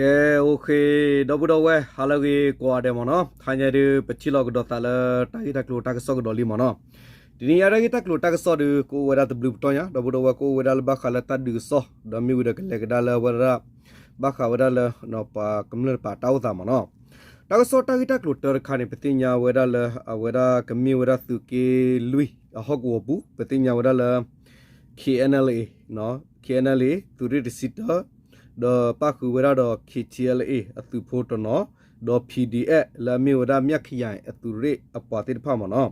ကဲ, အိၣ်ခ့, ဒီပုၢ်ဒီဝဲၢ် ဟါလၢအဂ့ၤကိးဂၤဒဲးမ့ၢ်နီၤ, တဟါညါဒုး ပထံၣ်လိာ်ကဒီးသးလၢတၢ်ဂ့ၢ်တၢ်ကျိၤတၢ်ကစီၣ်ကဒီးလံမ့ၢ်နီၤ. တနံၤညါတၢ်ဂ့ၢ်တၢ်ကျိၤတၢ်ကစီၣ်ဒုး ကအိၣ်ဝဲဒၣ်တဘျုးပတီၢ်ညါ, ဒီပုၢ်ဒီဝဲၢ် ကအိၣ်ဝဲဒၣ်လၢဘၣ်ဃးလၢတၢ်ဒုးကစီၣ် ဒီးမ့ၢ်ဝံၤဒီးကလဲၤကဒါလၢအဝဲဒၣ် ဘၣ်ဃးဝဲဒၣ်လၢ ပှၤကမျၢၢ်တပၤတၢ်အိၣ်သးမ့ၢ်နီၤ. တၢ်ကစီၣ်တၢ်ဂ့ၢ်တၢ်ကျိၤတၢတခါန့ၣ် ပသ့ၣ်ညါဝဲဒၣ်လၢ အဝဲဒၣ်ကမ့ၢ်ဝဲဒၣ်သုးက့လွံၢ်အဟီၣ်ကဝီၤပူၤ, ပသ့ၣ်ညါဝဲဒၣ်လၢ KNLA, KNLA သုးရ့ၣ်တဆံတၢ, ဒီးပၣ်ဃုာ်ဝဲဒၣ်ဒီး KTLA အသုးဖိတနီၤ, ဒီး PDF လၢအမ့ၢ်ဝဲဒၣ် မၠၣ်ခယၤ အသုးရ့ၣ်အပှၤသ့ၣ်တဖၣ်မ့ၢ်နီၤ,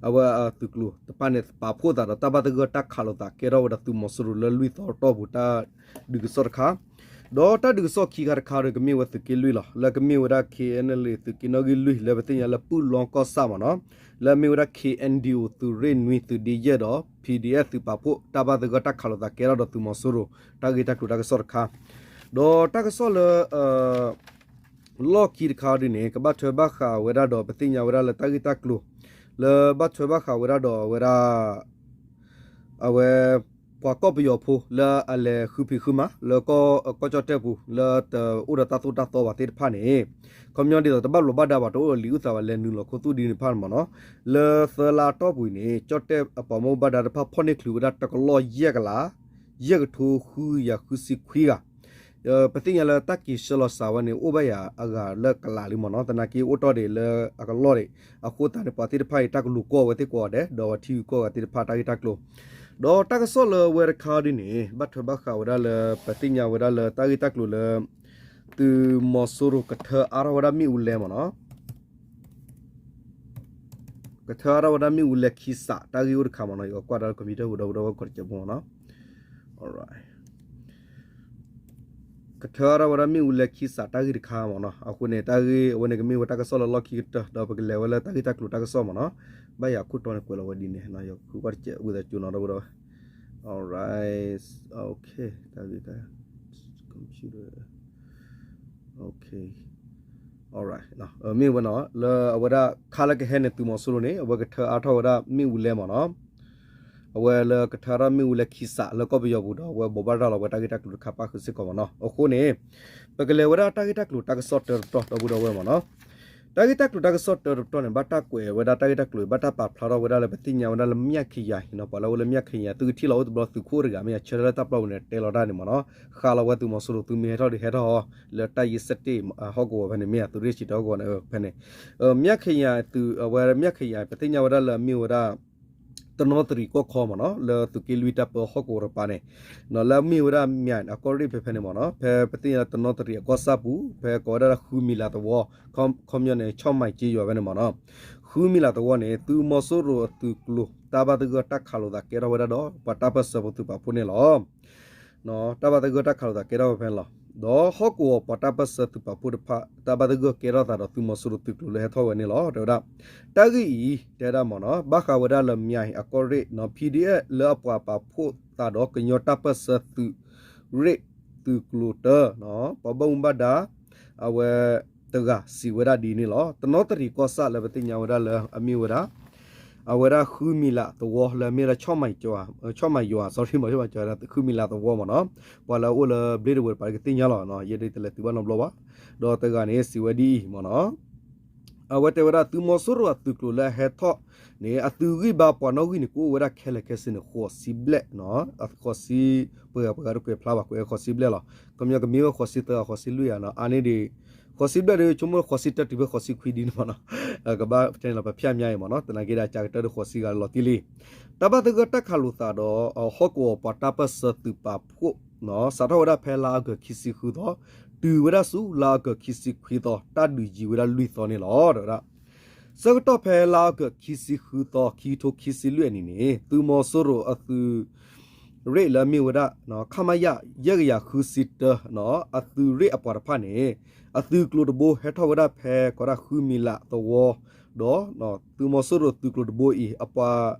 အဝဲအသုးကျိၤတဖၣ်န့ၣ် ပာ်ဖှိၣ်သးဒီးတၢ်ဘၣ်သဂၢၢ်တၢ်ခးလိာ်သးကဲထီၣ်ဝဲဒီးသုးမီၤစိရိၤလၢလွံၢ်သီတီၢ်ပူၤတၢ်ဒုးကစီၣ်တခါ, ဒီးတၢ်ဒုးကစီၣ်ခံခါတခါဒီးကမ့ၢ်ဝဲသုးက့လွံၢ်လီၤ, လၢကမ့ၢ်ဝဲဒၣ် KNLA သုးက့နီၣ်ဂံၢ်လွံၢ် လၢပသ့ၣ်ညါလၢပုၢ်လီကီၢ်ဆၣ်မ့ၢ်နီၤ, လၢအမ့ၢ်ဝဲဒၣ် KNDO သုးရ့ၣ်နွံ သုးဒ့ယဲၢ်ဒီး PDF သုးပာ်ဖှိၣ်တၢ်ဘၣ်သဂၢၢ်တၢ်ခးလိာ်သးကဲထီၣ်ဒီးသုးမီၤစိရိၤ တၢ်ဂ့ၢ်တၢ်ကျိၤတၢ်ကစီၣ်တခါ, ဒီးတၢ်ကစီၣ်လၢ လီၢ်ခံတခါဒ်န့ၣ် ကဘၣ်ထွဲဘၣ်ဃးဝဲဒၣ်ဒီး ပသ့ၣ်ညါဝဲဒၣ်လၢတၢ်ဂ့ၢ်တၢ်ကျိၤ လၢဘၣ်ထွဲဘၣ်ဃးဝဲဒၣ်ဒီးအဝဲဒၣ် အဝဲ ပှၤကီၢ်ပယီၤဖိလၢအလဲၤဃုဖံးဃုမၤ လၢကီၢ်ကၠီၣ်တဲၣ်ပူၤ လၢတအိၣ်ဒီးတၢ်သိၣ်တၢ်သီဘၣ်သ့ၣ်တဖၣ်န့ၣ်, ခီပညီဒ်သိးတဘၣ်လိာ်ဘၣ်ဒါဘၣ် တအိၣ်ဒီးလံာ်အုၣ်သးဘၣ် လဲၤနုာ်လီၤခူသူၣ်ဒ်န့ၣ်တဖၣ်မ့ၢ်နီၤ, လၢသၢလါအတီၢ်ပူၤအံၤန့ၣ် ကၠီၣ်တဲၣ်အပှၤဘၣ်မူဘၣ်ဒါတဖၣ်ဖီၣ်န့ၢ်ချုးဝဲဒၣ်တကလီၢ်ယဲၢ်ကလး ယဲၢ်ကထိဃုကယၤဃုဆံခွံဂၤ ပသ့ၣ်ညါလၢတၢ်က့ၤဆှၢလီၤစးဝဲန့ၣ် အိၣ်ဘၣ်ယၤအဂၤလၢကလးလံမ့ၢ်နီၤ, သနာ်က့အိၣ်တ့ၢ်ဒံးလၢအကလီၢ်ဒံး, အဃိသတးန့ၣ် ပှၤသ့ၣ်တဖၣ်အံၤ တၢ်ကလူၤကီၢ်ဝဲသ့ၣ်ကိးဂၤဒဲး ဒီးပှၤထံဂုၤကီၢ်ဂၤသ့ၣ်တဖၣ်တၢ်ဂ့ၢ်တၢ်ကျိၤ, ဒီးတၢ်ကစီၣ်လၢအဝဲတခါဒ်န့ၣ် ဘၣ်ထွဲဘၣ်ဃးဝဲဒၣ်လၢ ပသ့ၣ်ညါဝဲဒၣ်လၢတၢ်ဂ့ၢ်တၢ်ကျိၤလၢ သုးမီၤစိရိၤကထၢအါထီၣ်ဝဲဒၣ်မ့ၣ်အူလဲမ့ၢ်နီၤ ကထၢအါထီၣ်ဝဲဒၣ်မ့ၣ်အူလဲခံစး တၢ်ဂ့ၢ်အိၣ်တခါမ့ၢ်နီၤ, ယကွၢ်ဒီး computer ပူၤဒီပုၢ်ဒီဝဲၢ် ကီးတစဲးဖိမ့ၢ်နီၤ, ကထၢအါထီၣ်ဝဲဒၣ်မ့ၣ်အူလဲခံစး တၢ်ဂ့ၢ်တခါမ့ၢ်နီၤ, အဃိန့ၣ် တၢ်ဂ့ၢ်အဝဲန့ၣ်ကမ့ၢ်ဝဲတၢ်ကစီၣ်လၢလီၢ်ခံကတၢၢ် ဒီးပကလဲၤဝဲလၢတၢ်ဂ့ၢ်တၢ်ကျိၤတၢ်ကစီၣ်မ့ၢ်နီၤ, ဘၣ်ယၤခိၣ်တီန့ၣ်ကွဲးလီၤဝဲဒ်န့ၣ် ယဃုကွၢ်တစဲး ဝံသးစူၤနီၤ ဒီပုၢ်ဒီဝဲၢ် alright, okay, တၢ်ဂ့ၢ်တၢ် computer, okay, alright, မ့ၢ်ဝဲနီၤ လၢအဝဲဒၣ်ခါလၢကဟဲန့ၣ် သုးမီၤစိရိၤန့ၣ် အဝဲကထၢအါထီၣ်ဝဲဒၣ်မ့ၣ်အူလဲမ့ၢ်နီၤ, အဝဲလၢကထၢအါထီၣ်မ့ၣ်အူလဲခံစးလၢကီၢ်ပယီၤပူၤဒီး အဝဲဘိးဘၣ်ရၤလီၤဝဲတၢ်ဂ့ၢ်တၢ်ကျိၤတခါပၣ်ဃုာ်စ့ၢ်ကီးမ့ၢ်နီၤ, အဃိန့ၣ် ပကလဲၤဝဲဒၣ်တၢ်ဂ့ၢ်တၢ်ကျိၤတၢ်ကစီၣ်တၢတပတီၢ် ဒီပုၢ်ဒီဝဲၢ်မ့ၢ်နီၤ, တၢ်ဂ့ၢ်တၢ်ကျိၤတၢ်ကစီၣ်တၢတပတီၢ်န့ၣ် ဘၣ်တၢ်ကွဲးဝဲဒၣ်တၢ်ဂ့ၢ်တၢ်ကျိၤ ဘၣ်တၢ်ပာ်ဖျါထီၣ်ဝဲဒၣ်လၢပသ့ၣ်ညါဝဲဒၣ်လၢ မၠၣ်ခယၤအံၤနီၤ, ပှၤလၢအအိၣ်လၢ မၠၣ်ခယၤ သုကထံၣ်လီၤအိၣ်တဘျီသုးခိၣ်အိၣ်တဂၤ မ့ၢ်ယဆၢထၢၣ်လၢတၢ်ပျီပူၤန့ၣ် တဲလီၤတၢ်န့ၣ်မ့ၢ်နီၤ, ဃးလီၤဝဲသုးမီၤစိရိၤ သုမ့ၢ်ဟဲထီၣ်ဒီးဟဲထီၣ်အီၤ လၢတၢ်ယ့စဲးတ့ၣ်ဟီၣ်ကဝီၤဖဲန့ၣ် မ့ၢ်သုးရ့ၣ်ဆံးတၢ်ဟီၣ်ကဝီၤန့ၣ် ဖဲန့ၣ် မၠၣ်ခယၤသုး အဝဲမၠၣ်ခယၤ ပသ့ၣ်ညါဝဲဒၣ်လၢအမ့ၢ်ဝဲဒၣ် တနီသရံၣ်ကီၢ်ခီမ့ၢ်နီၤ လၢသုးက့လွံၢ်တၢ်ပၢဟီၣ်ကဝီၤတပၤန့ၣ် လၢအမ့ၢ်ဝဲဒၣ်မၠၣ်အကီၢ်ရ့ၣ်ဖဲဖဲန့ၣ်မ့ၢ်နီၤ ဖဲပသ့ၣ်ညါလၢတနီသရံၣ်အကီၢ်ဆၣ်ပူၤ ဖဲကိးဝဲဒၣ်လၢဃုမံၤလးသဝီ ခီပညီန့ၣ် ဆီၣ်မၤကၠ့ယွၤဖဲန့ၣ်မ့ၢ်နီၤ ဃုမံၤလးသဝီန့ၣ် သုးမီၤစိရိၤအသုးကျိၤတၢ်ဘၣ်သဂၢၢ်တၢ်ခးလိာ်သးကဲထီၣ်ဝဲဒၣ်ဒီး ပှၤတၢ်ပၢၢ်ဆၢဖိသုးပာ်ဖှိၣ်န့ၣ်လီၤ. တၢ်ဘၣ်သဂၢၢ်တၢ်ခးလိာ်သးကဲထီၣ်ဝဲဖဲန့ၣ်လီၤ. ဒီးဟီၣ်ကဝီၤပှၤတၢ်ပၢၢ်ဆၢသုးပာ်ဖှိၣ်တဖၣ် တၢ်ဘၣ်သဂၢၢ်ကဲထီၣ်သးဒီးသုးမီၤစိရိၤသုးကျိၤလၢဟဲထီၣ်ဝဲန့ၣ်လီၤ. တဲဝဲဒၣ် တၢ်ဂ့ၢ်အံၤ တဲဒၣ်မ့ၢ်နီၤ ဘၣ်ဃးဝဲဒၣ်လၢမၠၣ်အကီၢ်ရ့ၣ် PDF လၢအပှၤပာ်ဖှိၣ်သးဒီးကညီတၢ်ပၢၢ်ဆၢသုးရ့ၣ်သုးကျိၤတၢ ပှၤဘၣ်မူဘၣ်ဒါ အဝဲတဂၤစံးဝဲဒၣ်ဒ်န့ၣ်လီၤ. တနီသရံၣ်ကီၢ်ဆၣ်လၢပသ့ၣ်ညါဝဲဒၣ်လၢအမ့ၢ်ဝဲဒၣ် အဝဲဒၣ်ဃုမံၤလးသဝီလၢအမ့ၢ်ဝဲဒၣ် ဆီၣ်မၤယွၤ sorry မ့ၢ် ဃုမံၤလးသဝီမ့ၢ်နီၤ ပှၤလၢအအိၣ်လၢဘျ့ဒဝဲၢ်တပၤကသ့ၣ်ညါလီၤ. ယဲဒၣ်တလဲၤသုးဘၣ်နီတဘျီဘၣ်. ဒီးတဂၤန့ၣ် စံးဝဲဒ်အံၤမ့ၢ်နီၤ အဝဲတဲဝဲဒၣ်သုးမီၤစိရိၤအသုးကျိၤလၢအဟဲထီၣ်န့ၣ် အသုးဂံၢ်ဘါပှၤနီၣ်ဂံၢ်န့ၣ် ကအိၣ်ဝဲဒၣ်ခဲလၢာ်ခဲဆ့န့ၣ် ဃိးဆံဘျဲၣ်, ဃိးဆံ ပှဲၤဂၤပှဲၤဂၤတကွဲးဖျါဘၣ် ကွဲးဃိးဆံဘျဲၣ်လီၤ. ခီပညီကမ့ၢ်ဝဲဃိးဆံသၢ ဃိးဆံလွံၢ်ဧါနီၤ အါန့ၢ်ဒံး ဃိးဆံဘျဲၣ်ဒီး ဆိကမိၣ်ဃိးဆံတၢတုၤဖဲဃိးဆံခွံဒ်န့ၣ်မ့ၢ်နီၤ ကဘၣ်ထဲန့ၣ်လီၤ ပဖၠၣ်မၠၣ်အံၤမ့ၢ်နီၤ သနာ်က့ဒီး ကကတၢၢ်ဒီးဃိးဆံဂၤလီၤတံၢ်လံ တၢ်ဘၣ်သဂၢၢ်တၢ်ခးလိာ်သးဒီး ဟီၣ်ကဝီၤပှၤတၢ်ပၢၢ်ဆၢသုးပာ်ဖှိၣ် စးထီၣ်ဝဲဒၣ်ဖဲလါအီကူးခံဆံဃုသီ တုၤဝဲဒၣ်ဆူလါအီကူးခံဆံခွံသီ တၢ်ဒုးယံၤဝဲဒၣ်လွံၢ်သီန့ၣ်လီၤ. တဲဝဲဒၣ် ဆၢကတီၢ်ဖဲလါအီကူးခံဆံဃုသီ ခံကထိခံဆံလွံၢ်အနံၣ်န့ၣ် သုးမီၤစိရိၤအသုးရ့ၣ်လၢအမ့ၢ်ဝဲဒၣ် ခမရ ယဲၢ်ကယၤဃုဆံတၢ အသုးရ့ၣ်အပှၤတဖၣ်န့ၣ် အသုးကျိၤတဘိဟဲထီၣ်ဝဲဒၣ်ဖဲ ကီးဒၣ်ဃုမံၤလးသဝီ ဒီး သုးမီၤစိရိၤသုးကျိၤတဘိအံၤ အပှၤ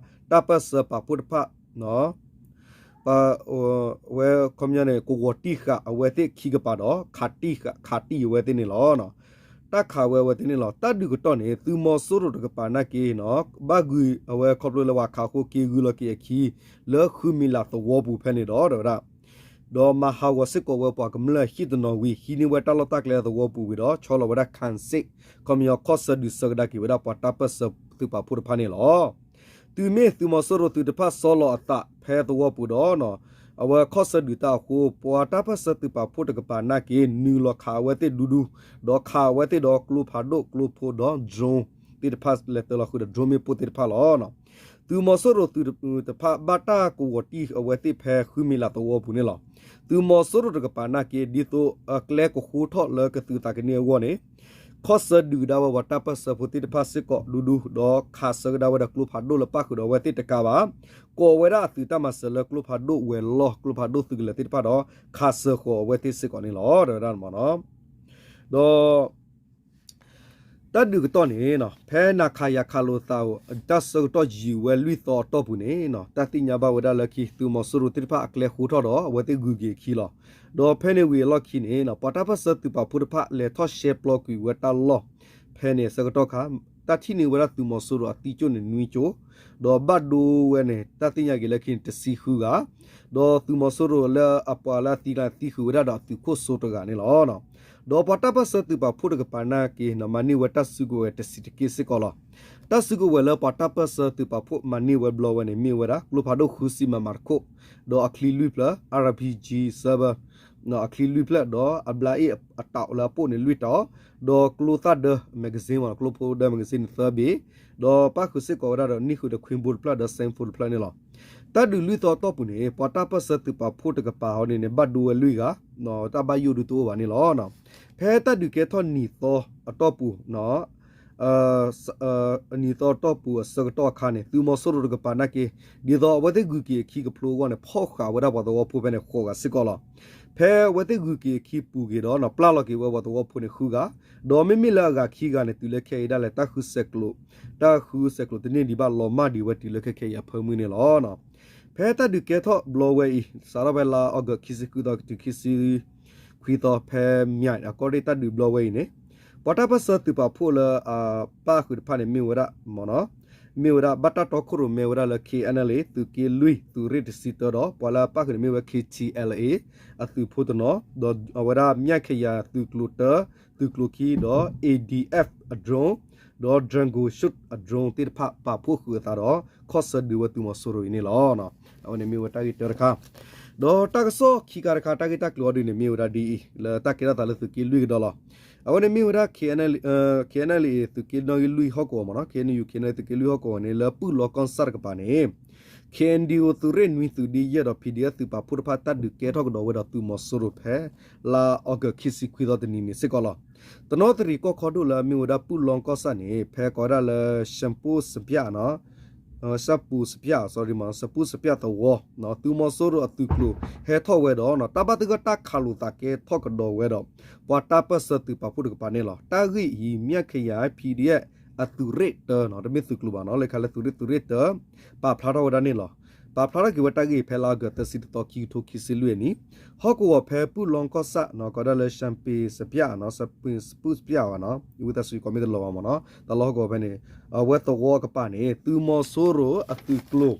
တၢ်ပၢၢ်ဆၢပာ်ဖှိၣ်တဖၣ် ပ ဝဲခီပညီန့ၣ် ကဝီၤတံၢ်ဃာ်အဝဲသ့ၣ်ခံကပၤဒီး ခးတံၢ်ဃာ် ခးတံၢ်အဝဲသ့ၣ်န့ၣ်လီၤ. တၢ်ခးဝဲအဝဲသ့ၣ်န့ၣ်လီၤ. တၢ်ဒုးကတီၢ်န့ၣ် သုးမီၤစိရိၤတကပၤနာ်က့နီၤ ဘၣ်ဂုၤအဝဲခီဖျိလၢပှၤခးအဃိက့ၤဂုၤလီၤက့ၤအခံ လၢဃုမံၤလးသဝီပူၤဖဲန့ၣ်ဒီး တဲဝဲဒၣ် ဒီးမၤဟးဂီၤစ့ၢ်ကီးဝဲပှၤကမျၢၢ်ဟံၣ်တနီၤဝံၤ ဟံးန့ၢ်ဝဲတၢ်လီၢ်တၢ်ကျဲသဝီပူၤဝံၤဒီး ဆီလီၤဝဲဒၣ် ခၣ်စ့ၣ် ခီပညီခီၣ်ဆၢဒုးဆၢကဒါက့ၤဝဲဒၣ်ပှၤတၢ်ပၢၢ်ဆၢသုးပာ်ဖှိၣ်တဖၣ်န့ၣ်လီၤ. တုၤမ့ၢ်သုးမီၤစိရိၤသုးတဖၣ်ဆီလီၤအသးဖဲသဝီပူၤဒီး အဝဲခီၣ်ဆၢဒုးတၢ်အဃိ ပှၤတၢ်ပၢၢ်ဆၢသုးပာ်ဖှိၣ်တကပၤနာ်က့ နုာ်လီၤခးအဝဲသ့ၣ်ဒူဒူ, ဒီးခးအဝဲသ့ၣ်ဒီးကျိဖးဒိၣ်ကျိဖိဒီး drone သ့ၣ်တဖၣ်လဲၤတၢလီၤဃုာ်ဒီး drone မ့ၣ်ပိၢ်သ့ၣ်တဖၣ်လီၤ. သုးမီၤစိရိၤသုးတဖၣ်ဘၣ်တၢ်ကဝီၤတံၢ်အဝဲသ့ၣ်ဖဲဃုမံၤလးသဝီပူၤန့ၣ်လီၤ. သုးမီၤစိရိၤတကပၤနာ်က့ ဒ်သိးအကျဲကဃိထီၣ်လၢကသုးသးကန့ၢ်အဂီၢ်န့ၣ် ခီၣ်ဆၢဒုးကဒါဝဲပှၤတၢ်ပၢၢ်ဆၢဖိသ့ၣ်တဖၣ်စ့ၢ်ကီးဒူဒူ, ဒီးခးဆၢကဒါဝဲဒီးကျိဖးဒိၣ်လၢပၣ်ဃုာ်ဒီးအဝဲသ့ၣ်တကးဘၣ်, ကိးဝဲဒၣ်အသုးတၢ်မၤစၢၤလၢကျိဖးဒိၣ်ဝဲၤလီၢ် ကျိဖးဒိၣ်သုးကလၢၤသ့ၣ်တဖၣ်ဒီး ခးဆၢဃီၤအဝဲသ့ၣ်စ့ၢ်ကီးန့ၣ်လီၤ တဲဝဲဒၣ်မနီၤ. ဒီး တၢ်ဒုးကတီၢ်န့ၣ် ဖဲနၤခးယၤခးလိာ်သး တၢ်ဆၢကတီၢ်ယံာ်ဝဲလွံၢ်သီအတီၢ်ပူၤန့ၣ် တၢ်သ့ၣ်ညါဘၣ်ဝဲဒၣ်လၢခံ သုးမီၤစိရိၤသ့ၣ်တဖၣ်အကျဲဃိထီၣ်ဒီး အဝဲသ့ၣ်ဂုၤက့ၤအခံလီၤ. ဒီးဖဲန့ၣ်ဝံၤအလီၢ်ခံန့ၣ် ပှၤတၢ်ပၢၢ်ဆၢသုးပာ်ဖှိၣ်တဖၣ်လဲၤထီၣ်ရှဲပျီကွံာ်ဝဲတၢ်လီၢ် ဖဲန့ၣ်အဆၢကတီၢ်ခါ တၢ်ထံၣ်န့ၢ်ဝဲဒၣ်သုးမီၤစိရိၤအသံကၠိၣ်န့ၣ်နွံကၠိ, ဒီးဘၣ်ဒိဝဲန့ၣ် တၢ်သ့ၣ်ညါက့ၤလၢခံန့ၣ် တဆံဃုဂၤ, ဒီးသုးမီၤစိရိၤလၢအပှၤလၢအသံကျါန့ၣ် သံဃုာ်ဝဲဒၣ်ဒီးအသုးခိၣ်စိတဂၤန့ၣ်လီၤ. ဒီးပှၤတၢ်ပၢၢ်ဆၢသုးပာ်ဖှိၣ်တကပၤနာ်က့ မၤန့ၢ်ဝဲတၢ်စုကဝဲၤတဆံးတက့ၢ်စ့ၢ်ကီးလီၤ. တၢ်စုကဝဲၤလၢပှၤတၢ်ပၢၢ်ဆၢသုးပာ်ဖှိၣ်မၤန့ၢ်ဝဲဘျီဝဲန့ၣ် မ့ၢ်ဝဲဒၣ် ကျိဖးဒိၣ်ဃုဆံ MM တခိၣ်, ဒီးအချံလွံၢ်ဖျၢၣ်, RPG ဆၢဘၢ အချံလွံၢ်ဖျၢၣ်, ဒီးအဘျါအ့ၣ်အတၢ်လၢအပိၣ်န့ၣ်လွံၢ်တၢ်, ဒီးကျိသၣ်ဒၢ magazine မ့ၢ် ကျိဖိဒၢ magazine န့ၣ်သၢဘ့ၣ်, ဒီးပၣ်ဃုာ်စ့ၢ်ကီးဝဲဒၣ်ဒီးနံၣ်ဃုာ်ဒီးခွ့ဘိတဖျၢၣ်ဒီး စဲဖိတဖျၢၣ်န့ၣ်လီၤ. တၢ်ဒုးလွံၢ်သီအတီၢ်ပူၤန့ၣ် ပှၤတၢ်ပၢၢ်ဆၢသုးပာ်ဖှိၣ်တကပၤဟီန့ၣ်န့ၣ် ဘၣ်ဒိဝဲလွံၢ်ဂၤ, တၢ်ဘၣ်ယိၣ်ဒုးတအိၣ်ဘၣ်န့ၣ်လီၤ. ဖဲတၢ်ဒုးကဲထီၣ်နံၤသီအတီၢ်ပူၤ နံၤသီအတီၢ်ပူၤအဆၢကတီၢ်အခါန့ၣ် သုးမီၤစိရိၤတကပၤနာ်က့ ဒ်သိးအဝဲသ့ၣ်ဂုၤက့ၤအခံကဖျိအဂီၢ်န့ၣ် ဖီၣ်ဃာ်ဝဲဒၣ်ပှၤသဝီဖိဖဲန့ၣ်ဃိးဂၤစ့ၢ်ကီးလီၤ. ဖဲအဝဲသ့ၣ်ဂုၤက့ၤအခံပူၤက့ၤဒီး ပျၢ်လီၤက့ၤဝဲပှၤသဝီဖိန့ၣ်ဃုဂၤ, ဒီးမ့မ့ၢ်လၢအဂၤခံဂၤန့ၣ် တုၤလၢခဲအံၤဒၣ်လဲာ် တၢ်ဃုစဲးကျိး, တၢ်ဃုစဲးကျိးတန့ၢ်ဒံးဘၣ်လီၤမၢ်ဒံးဝဲတုၤလၢခဲခဲအံၤအဖၢမုၢ်န့ၣ်လီၤ. ဖဲတၢ်ဒုးကဲထီၣ်ဘျီဝဲအံၤ စးထီၣ်ဖဲလါအီကူးခံဆံဃုသီတုၤခံဆံခွံသီ ဖဲမၠးအကီၢ်ရ့ၣ်တၢ်ဒုးဘျီဝဲအံၤန့ၣ် ပှၤတၢ်ပၢၢ်ဆၢသုးပာ်ဖှိၣ်လၢအပၣ်ဃုာ်တဖၣ်န့ၣ် မ့ၢ်ဝဲဒၣ် မ့ၢ်ဝဲဒၣ်ဘၣ်တၢ်တီခိၣ်ရိၣ်မဲဝဲဒၣ်လၢ KNLA သုးက့လွံၢ် သုးရ့ၣ်တဆံတၢဒီး ပှၤလၢအပၣ်ဃုာ်န့ၣ်မ့ၢ်ဝဲ KTLA အသုးဖိတနီၤ, ဒီးအဝဲဒၣ်မၠးခယၤသုးကျိၤတၢ သုးကျိၤခံဒီး A D F အ drone ဒီး Dragon Shoot အ drone သ့ၣ်တဖၣ်ပာ်ဖှိၣ်ဃုာ်အသးဒီး ခီၣ်ဆၢဒုးဝဲသုးမီၤစိရိၤအံၤန့ၣ်လီၤ. အဝဲန့ၣ်မ့ၢ်ဝဲတၢ်ဂ့ၢ်တၢတခါ, ဒီးတၢ်ကစီၣ်ခံခါတခါ တၢ်ဂ့ၢ်တၢ်ကျိၤအီၤဒ်န့ၣ် မ့ၢ်ဝဲဒၣ်ဒ်အံၤ လၢတၢ်ကဲထီၣ်သးလၢသုးက့လွံၢ်ကဒီးလီၤ. အဝဲန့ၣ်မ့ၢ်ဝဲဒၣ် KNLA, KNLA သုးက့နီၣ်ဂံၢ်လွံၢ်ဟီၣ်ကဝီၤမ့ၢ်နီၤ, KNU KNLA သုးက့လွံၢ်ဟီၣ်ကဝီၤန့ၣ် လၢပုၢ်လီၢ်ကီၢ်ဆၣ်တကပၤန့ၣ် KNDO သုးရ့ၣ်နွံသုးဒ့ယဲၢ်ဒီး PDF သုးပာ်ဖှိၣ်တဖၣ်တၢ်ဒုးကဲထီၣ်ကဒီးဝဲဒီးသုးမီၤစိရိၤဖဲ လါအီကူးခံဆံခွံသီတနံၤန့ၣ်စ့ၢ်ကီးလီၤ. တနီသရံၣ်ကီၢ်ခီဒိၣ်လၢအမ့ၢ်ဝဲဒၣ်ပုၢ်လီၢ်ကီၢ်ဆၣ်န့ၣ် ဖဲကိးဝဲဒၣ်လၢ ရှၣ်ပူၣ်စပျၣ်နီၤ ရှၣ်ပူၣ်စပျၣ် sorry မ့ၢ် ရှၣ်ပူၣ်စပျၣ်သဝီ သုးမီၤစိရိၤအသုးကျိၤဟဲထီၣ်ဝဲဒီး တၢ်ဘၣ်သဂၢၢ်တၢ်ခးလိာ်သးကဲထီၣ်ကဒီးဝဲဒီး ပှၤတၢ်ပၢၢ်ဆၢသုးပာ်ဖှိၣ်တကပၤန့ၣ်လီၤ. တၢ်ဂ့ၢ်အံၤ မၠးခယၤ PDF အသုးရ့ၣ်တၢနီၤ တမ့ၢ်သုးကျိၤဘၣ်နီၤ လၢခါလၢသုးရ့ၣ် သုးရ့ၣ်တၢ ပာ်ဖျါထီၣ်ဝဲဒၣ်န့ၣ်လီၤ. ပာ်ဖျါထီၣ်က့ၤဝဲတၢ်ဂ့ၢ်ဖဲလါအီကူးသၢဆံတသီ ခံကထိခံဆံလွံၢ်အနံၤ ဟီၣ်ကဝီၤဖဲပုၢ်လီၢ်ကီၢ်ဆၣ်နီၤ ကိးဒၣ်လၢ ရှၣ်ပူၣ်စပျၣ်နီၤ ရှၣ်ပူၣ်စပျၣ်ဘၣ်နီၤ ဝံသးစူၤကိးမ့ၢ်တလီၤဘၣ်မ့ၢ်နီၤ တၢ်လီၢ်ဟီၣ်ကဝီၤဖဲန့ၣ် အဝဲသဝီကပၤန့ၣ် သုးမီၤစိရိၤအသုးကျိၤ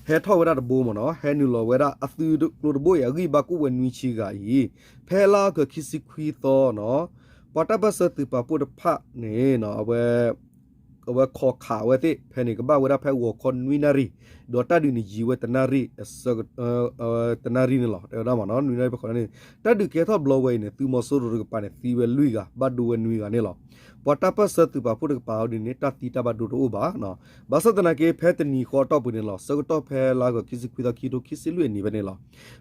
ဟဲထီၣ်ဝဲဒၣ်တဘိမ့ၢ်နီၤ ဟဲနုာ်လီၤဝဲဒၣ်အသုးကျိၤတဘိအံၤ အဂံၢ်ဘါကအိၣ်ဝဲနွံဆံဂၤအံၤ ဖဲလါအီကူးခံဆံခွံသီနီၤ ပှၤတၢ်ပၢၢ်ဆၢသုးပာ်ဖှိၣ်တဖၣ်န့ၣ် အဝဲ အဝဲခိးခးအဝဲသ့ၣ် ဖဲန့ၣ် ကဘၣ်ဝဲဒၣ်ဖဲဂီၤခီနွံနၣ်ရံၣ် ဒီးတၢ်ဒုးန့ၣ်ယံာ်ဝဲတနၣ်ရံၣ် တနၣ်ရံၣ်န့ၣ်လီၤ တဲဝဲဒၣ်မ့ၢ်နီၤ နွံနၣ်ရံၣ်ဖဲဃီနၣ်ရံၣ် တၢ်ဒုးကဲထီၣ်ဘျီဝဲအံၤန့ၣ် သုးမီၤစိရိၤတကပၤန့ၣ် သံဝဲလွံၢ်ဂၤ ဘၣ်ဒိဝဲနွံဂၤန့ၣ်လီၤ. ပှၤတၢ်ပၢၢ်ဆၢသုးပာ်ဖှိၣ်တကပၤအီၤဒ်န့ၣ် တၢ်သံတၢ်ဘၣ်ဒိတအိၣ်ဘၣ် ဘၣ်ဆၣ်သနာ်က့ ဖဲတနံၤဃီအတီၢ်ပူၤန့ၣ်လီၤ ဆၢကတီၢ်ဖဲလါအီကူးခံဆံခွံသီ ခံကထိခံဆံလွံၢ်အနံၤဖဲန့ၣ်လီၤ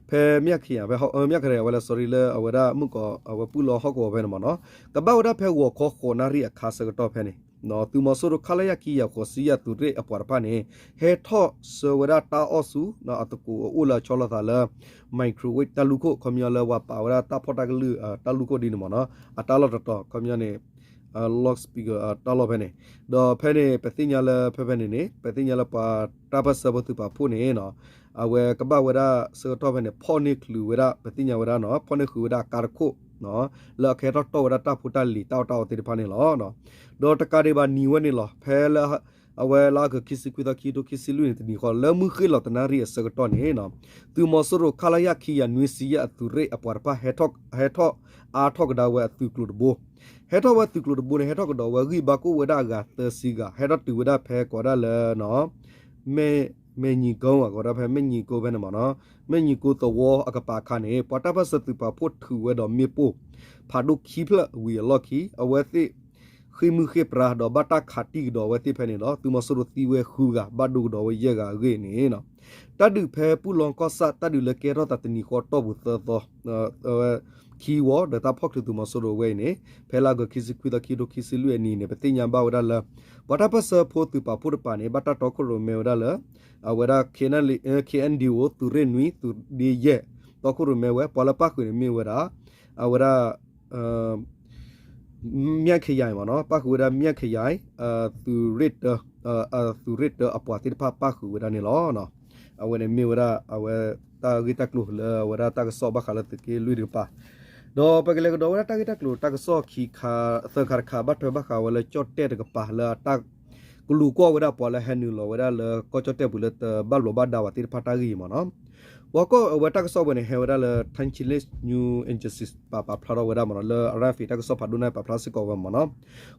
ဖဲမၠးခယၤ ဖဲမၠးခယၤဝဲလၢ sorry လၢအဝဲဒၣ်မုၢ်ကီး အဝဲပုၢ်လီၢ်ဟီၣ်ကဝီၤဖဲန့ၣ်မ့ၢ်နီၤ ကဘၣ်ဝဲဒၣ်ဖဲဂီၤခီဃိးနၣ်ရံၣ်အခါဆၢကတီၢ်ဖဲန့ၣ် သုးမီၤစိရိၤ ခလရ ခံကယၤဃိးဆံယဲၢ် သုးရ့ၣ်အပှၤတဖၣ်န့ၣ် ဟဲထီၣ်ဆှၢဝဲဒၣ်တၢ်အီၣ်ဆူ အသကိးအအိၣ်လၢအဆီလီၤသးလၢ microwave တၢ်လူၢ်ခိၣ် ခီပညီလၢပှၤပာ်ဝဲဒၣ်တၢ်ဖီၣ်တၢ်ကလုၢ်တၢ်လူၢ်ခိၣ်ဒ်န့ၣ်မ့ၢ်နီၤ အတၢ်လီၢ်တတီၤ ခီပညီန့ၣ် loudspeaker တၢ်လီၢ်ဖဲန့ၣ် ဒီးဖဲန့ၣ် ပသ့ၣ်ညါလၢဖဲဖဲန့ၣ်န့ၣ် ပသ့ၣ်ညါလၢပှၤတၢ်ပၢၢ်ဆၢဖိသုးပာ်ဖှိၣ်န့ၣ် အဝဲကဘၣ်ဝဲဒၣ်ဆၢကတီၢ်ဖဲန့ၣ် ဖီၣ်န့ၢ်ချုးဝဲဒၣ် ပသ့ၣ်ညါဝဲဒၣ်နီၤ ဖီၣ်န့ၢ်ဃုာ်ဝဲဒၣ်အကါတခိၣ် လၢအကဟဲထီၣ်တီၢ်ဝဲဒၣ်တၢ်ဖိတၢ်လံၤတၢ်အီၣ်တၢ်အီသ့ၣ်တဖၣ်န့ၣ်လီၤ. ဒီးတကးဒံးဘၣ်နံၤဝဲန့ၣ်လီၤ ဖဲလၢ အဝဲလါအီကူးခံဆံခွံသီ ခံကထိခံဆံလွံၢ်န့ၣ် တနံၤဃီ လၢမုၢ်ဃ့ၢ်လီၤတနၣ်ရံၣ်အဆၢကတီၢ်န့ၣ် သုးမီၤစိရိၤ ခလရ ခံကယၤနွံဆံယဲၢ် အသုးရ့ၣ်အပှၤတဖၣ် ဟဲထီၣ်အါထီၣ်ကဒါဝဲအသုးကျိၤတဘိ, ဟဲထီၣ်ဝဲသုးကျိၤတဘိန့ၣ် ဟဲထီၣ်ကဒီးဝဲဂံၢ်ဘါ ကအိၣ်ဝဲဒၣ်အဂၤသၢဆံဂၤ ဟဲထီၣ်တုၤဝဲဒၣ်ဖဲကိးဒၣ်လၢ မဲၢ်ညီကိ ကိးဒၣ်ဖဲမဲၢ်ညီကိ ဖဲန့ၣ်မ့ၢ်နီၤ, မဲၢ်ညီကိသဝီအကပၤအခါန့ၣ် ပှၤတၢ်ပၢၢ်ဆၢသုးပာ်ဖှိၣ်ထုးဝဲဒီးမ့ၣ်ပိၢ် ဖးဒိၣ်ခံဖျၢၣ်ဝံၤအလီၢ်ခံ အဝဲသ့ၣ် ဃ့ၢ်မုၢ်ဃ့ၢ်ပြါ ဒီးဘၣ်တၢ်ခးတံၢ်ကဒီးအဝဲသ့ၣ်ဖဲန့ၣ်ဒီး သုးမီၤစိရိၤသံဝဲဃုဂၤ ဘၣ်ဒိကဒီးဝဲယဲၢ်ဂၤအဂ့ၢ်န့ၣ် တၢ်ဒုးဖဲပူၣ်လီကီၢ်ဆၣ် တၢ်ဒုးလၢကဲထီၣ်သးတနံၤဃီတီၢ်ပူၤသၢသီ ခံဝီ ဒီးတၢ်ဖီၣ်ချုးသုးမီၤစိရိၤဝဲအံၤန့ၣ် ဖဲလါအီကူးခံဆံခွံသီ ခံကထိခံဆံလွံၢ်အနံၤန့ၣ် ပသ့ၣ်ညါဘၣ်ဝဲဒၣ်လၢ ပှၤတၢ်ပၢၢ်ဆၢဖိသုးပာ်ဖှိၣ်တပၤန့ၣ် ဘၣ်တၢ်တီခိၣ်ရိၣ်မဲဝဲဒၣ်လၢ အဝဲဒၣ် ခ့ၣ်အဲၣ်ဒံၣ်အိၣ် သုးရ့ၣ်နွံ သုးဒ့ယဲၢ် တီခိၣ်ရိၣ်မဲဝဲ ပှၤလၢပၣ်ဃုာ်န့ၣ်မ့ၢ်ဝဲဒၣ် အဝဲဒၣ် မၠဲၣ်ခယၤမ့ၢ်နီၤ, ပၣ်ဃုာ်ဝဲဒၣ်မၠဲၣ်ခယၤ သုးရ့ၣ်တၢ သုးရ့ၣ်တၢအပှၤသ့ၣ်တဖၣ်ပၣ်ဃုာ်ဝဲဒၣ်န့ၣ်လီၤ. အဝဲန့ၣ်မ့ၢ်ဝဲဒၣ် အဝဲတၢ်ဂ့ၢ်တၢ်ကျိၤလၢအဝဲဒၣ်တၢ်ကစီၣ်ဘၣ်ဃးလၢသုးက့လွံၢ်တကပၤ, ဒီးပကလဲၤကဒီးဝဲဒၣ်တၢ်ဂ့ၢ်တၢ်ကျိၤတၢ်ကစီၣ်ခံခါ သၢခါတခါ ဘၣ်ထွဲဘၣ်ဃးဝဲလၢကၠီၣ်တဲၣ်တကပၤလၢအတၢ် ကလူၤကွၢ်ဝဲဒၣ်ပှၤလၢဟဲနုာ်လီၤဝဲဒၣ်လၢကီၢ်ကၠီၣ်တဲၣ်ပူၤလၢတဘၣ်ဘျီးဘၣ်ဒါဘၣ်သ့ၣ်တဖၣ်တၢ်ဂ့ၢ်အံၤမ့ၢ်နီၤ, ပှၤကီၢ်အဝဲတၢ်ကစီၣ်ဝဲန့ၣ် ဟဲဝဲဒၣ်လၢ Thanchile News Agency ပာ်ပာ်ဖျါထီၣ်ဝဲဒၣ်မ့ၢ်နီၤ, လၢအရၣ်ဖံးတၢ်ကစီၣ်ဖးဒိၣ်န့ၣ် ပာ်ဖျါစ့ၢ်ကီးဝဲမ့ၢ်နီၤ,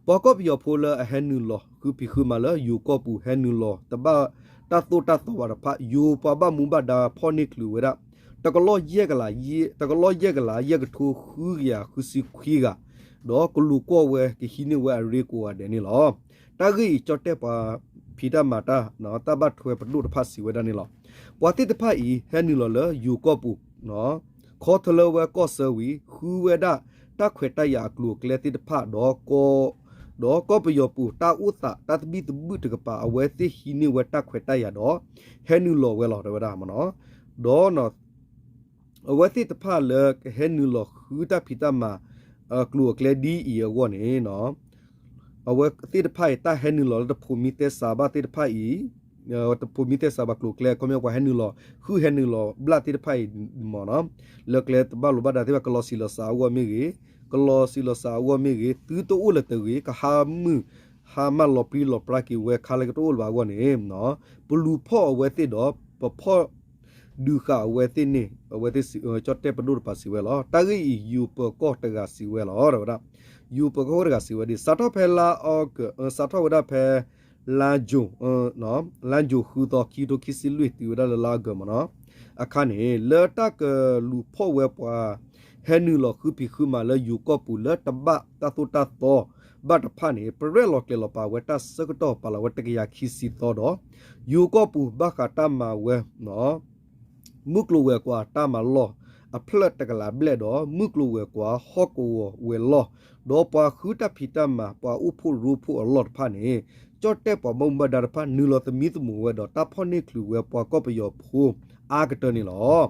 ပှၤကီၢ်ပယီၤဖိလၢအဟဲနုာ်လီၤဃုဖံးဃုမၤလၢယိၤကီၢ်ပူၤ ဟဲနုာ်လီၤတဘၣ်တၢ်သိၣ်တၢ်သီဘၣ်တဖၣ် ယိၤပှၤဘၣ်မူဘၣ်ဒါဖီၣ်န့ၢ်ချုးဝဲဒၣ် တကလီၢ်ယဲၢ်ကလး တကလီၢ်ယဲၢ်ကလး ယဲၢ်ကထိဃုကယၤဃုဆံခွံဂၤ ဒီးကလူၤကွၢ်ဝဲကဟံးန့ၢ်ဝဲအရ့ကိးဂၤဒဲးန့ၣ်လီၤ. တၢ်ဂ့ၢ်အံၤ ကၠီၣ်တဲၣ်ပှၤဖံးတၢ်မၤတၢ် တၢ်ဘၣ်ထွဲပဒိၣ်တဖၣ်စံးဝဲဒၣ်န့ၣ်လီၤ. ပှၤသ့ၣ်တဖၣ်အံၤ ဟဲနုာ်လီၤလၢယိၤကီၢ်ပူၤ ခီထၢလၢဝဲကီၢ်ဆၢဝံၤ ဃုဝဲဒၣ်တၢ်ခွဲးတၢ်ယာ်အကျိၤအကျဲသ့ၣ်တဖၣ် ဒီး ဒီးကီၢ်ပယီၤပူၤ တၢ်အိၣ်သးတၢ်သဘံၣ်သဘုၣ်တကပၤ အဝဲသ့ၣ်ဟံးန့ၢ်ဝဲတၢ်ခွဲးတၢ်ယာ်ဒီး ဟဲနုာ်လီၤဝဲလီၤ တဲဝဲဒၣ်မ့ၢ်နီၤ, ဒီး အဝဲသ့ၣ်တဖၣ်လၢကဟဲနုာ်လီၤဃုတၢ်ဖံးတၢ်မၤ အကျိၤအကျဲဒ်အံၤအဂီၢ်န့ၣ် အဝဲသ့ၣ်တဖၣ်အံၤ တၢ်ဟဲနုာ်လီၤလၢတဖိးမံသဲစးဘၣ်သ့ၣ်တဖၣ်အံၤ တဖိးမံသဲစးဘၣ်ကျိၤအကျဲ အခီပညီပှၤဟဲနုာ်လီၤ ဃုဟဲနုာ်လီၤဘျၣ်သ့ၣ်တဖၣ်အံၤမ့ၢ်နီၤ, လၢကျဲတဘၣ်လိာ်ဘၣ်ဒါသ့ၣ်တဖၣ် ကလီၤဆံးလီၤစှၤအဂီၢ်မ့ၢ်ဂ့ၤ, ကလီၤဆံးလီၤစှၤအဂီၢ်မ့ၢ်ဂ့ၤ သုတအိၣ်လၢၤတဂ့ၤ ကဟးမုာ် ဟးမၢလီၤပြံလီၤပြါက့ၤဝဲခါလၢကတအိၣ်လၢၤဘၣ်အဂီၢ်န့ၣ် ပလူၤဖီၣ်အဝဲသ့ၣ်ဒီး ပဖီၣ် ဒုးဃာ်အဝဲသ့ၣ်န့ၣ် အဝဲသ့ၣ် ကၠီၣ်တဲၣ်ပဒိၣ်တပၤစံးဝဲလီၤ. တၢ်ဂ့ၢ်အံၤယိၤပၢၤကီၢ်တဂၤစံးဝဲလီၤ တဲဝဲဒၣ်, ယိၤပၢၤကီၢ်တဂၤစံးဝဲဒၣ် စးထီၣ်ဖဲလါအီကူး စးထီၣ်ဝဲဒၣ်ဖဲ လါယူၤ လါယူၤဃုသီ ခံကထိခံဆံလွံၢ် တုၤဝဲဒၣ်လၢလါအီကူးမ့ၢ်နီၤ အခါန့ၣ် လၢတၢ်ကလူၤဖီၣ်ဝဲပှၤ ဟဲနုာ်လီၤဃုဖံးဃုမၤလၢယိၤကီၢ်ပူၤလၢတဘၣ်တၢ်သိၣ်တၢ်သီဘၣ်တဖၣ်န့ၣ် ပရဲၣ်လီၤကျဲၤလီၤပာ်ဝဲတၢ်ဆၢကတီၢ် ပာ်လီၤဝဲတကယၤခံဆံသီဒီး ယိၤကီၢ်ပူၤဘၣ်ဃးတၢ်မၤဝဲ မုၢ်ကျိၤဝဲၤကွာ်တၢ်မၤလီၢ်အဖျၢၣ်တကလးဘျဲၣ်ဒီး မုၢ်ကျိၤဝဲၤကွာ်ဟီၣ်ကဝီၤဝဲၤလီၢ် ဒီးပှၤဃုတၢ်ဖံးတၢ်မၤ ပှၤအိၣ်ဖှိၣ်ရိဖှိၣ်အလီၢ်တဖၣ်န့ၣ် ကၠီၣ်တဲၣ်ပှၤဘၣ်မူဘၣ်ဒါတဖၣ် နုာ်လီၤသမံသမိးဝဲဒီး တၢ်ဖီၣ်န့ၢ်ချုးဝဲပှၤကီၢ်ပယီၤဖိအါကတၢၢ်န့ၣ်လီၤ.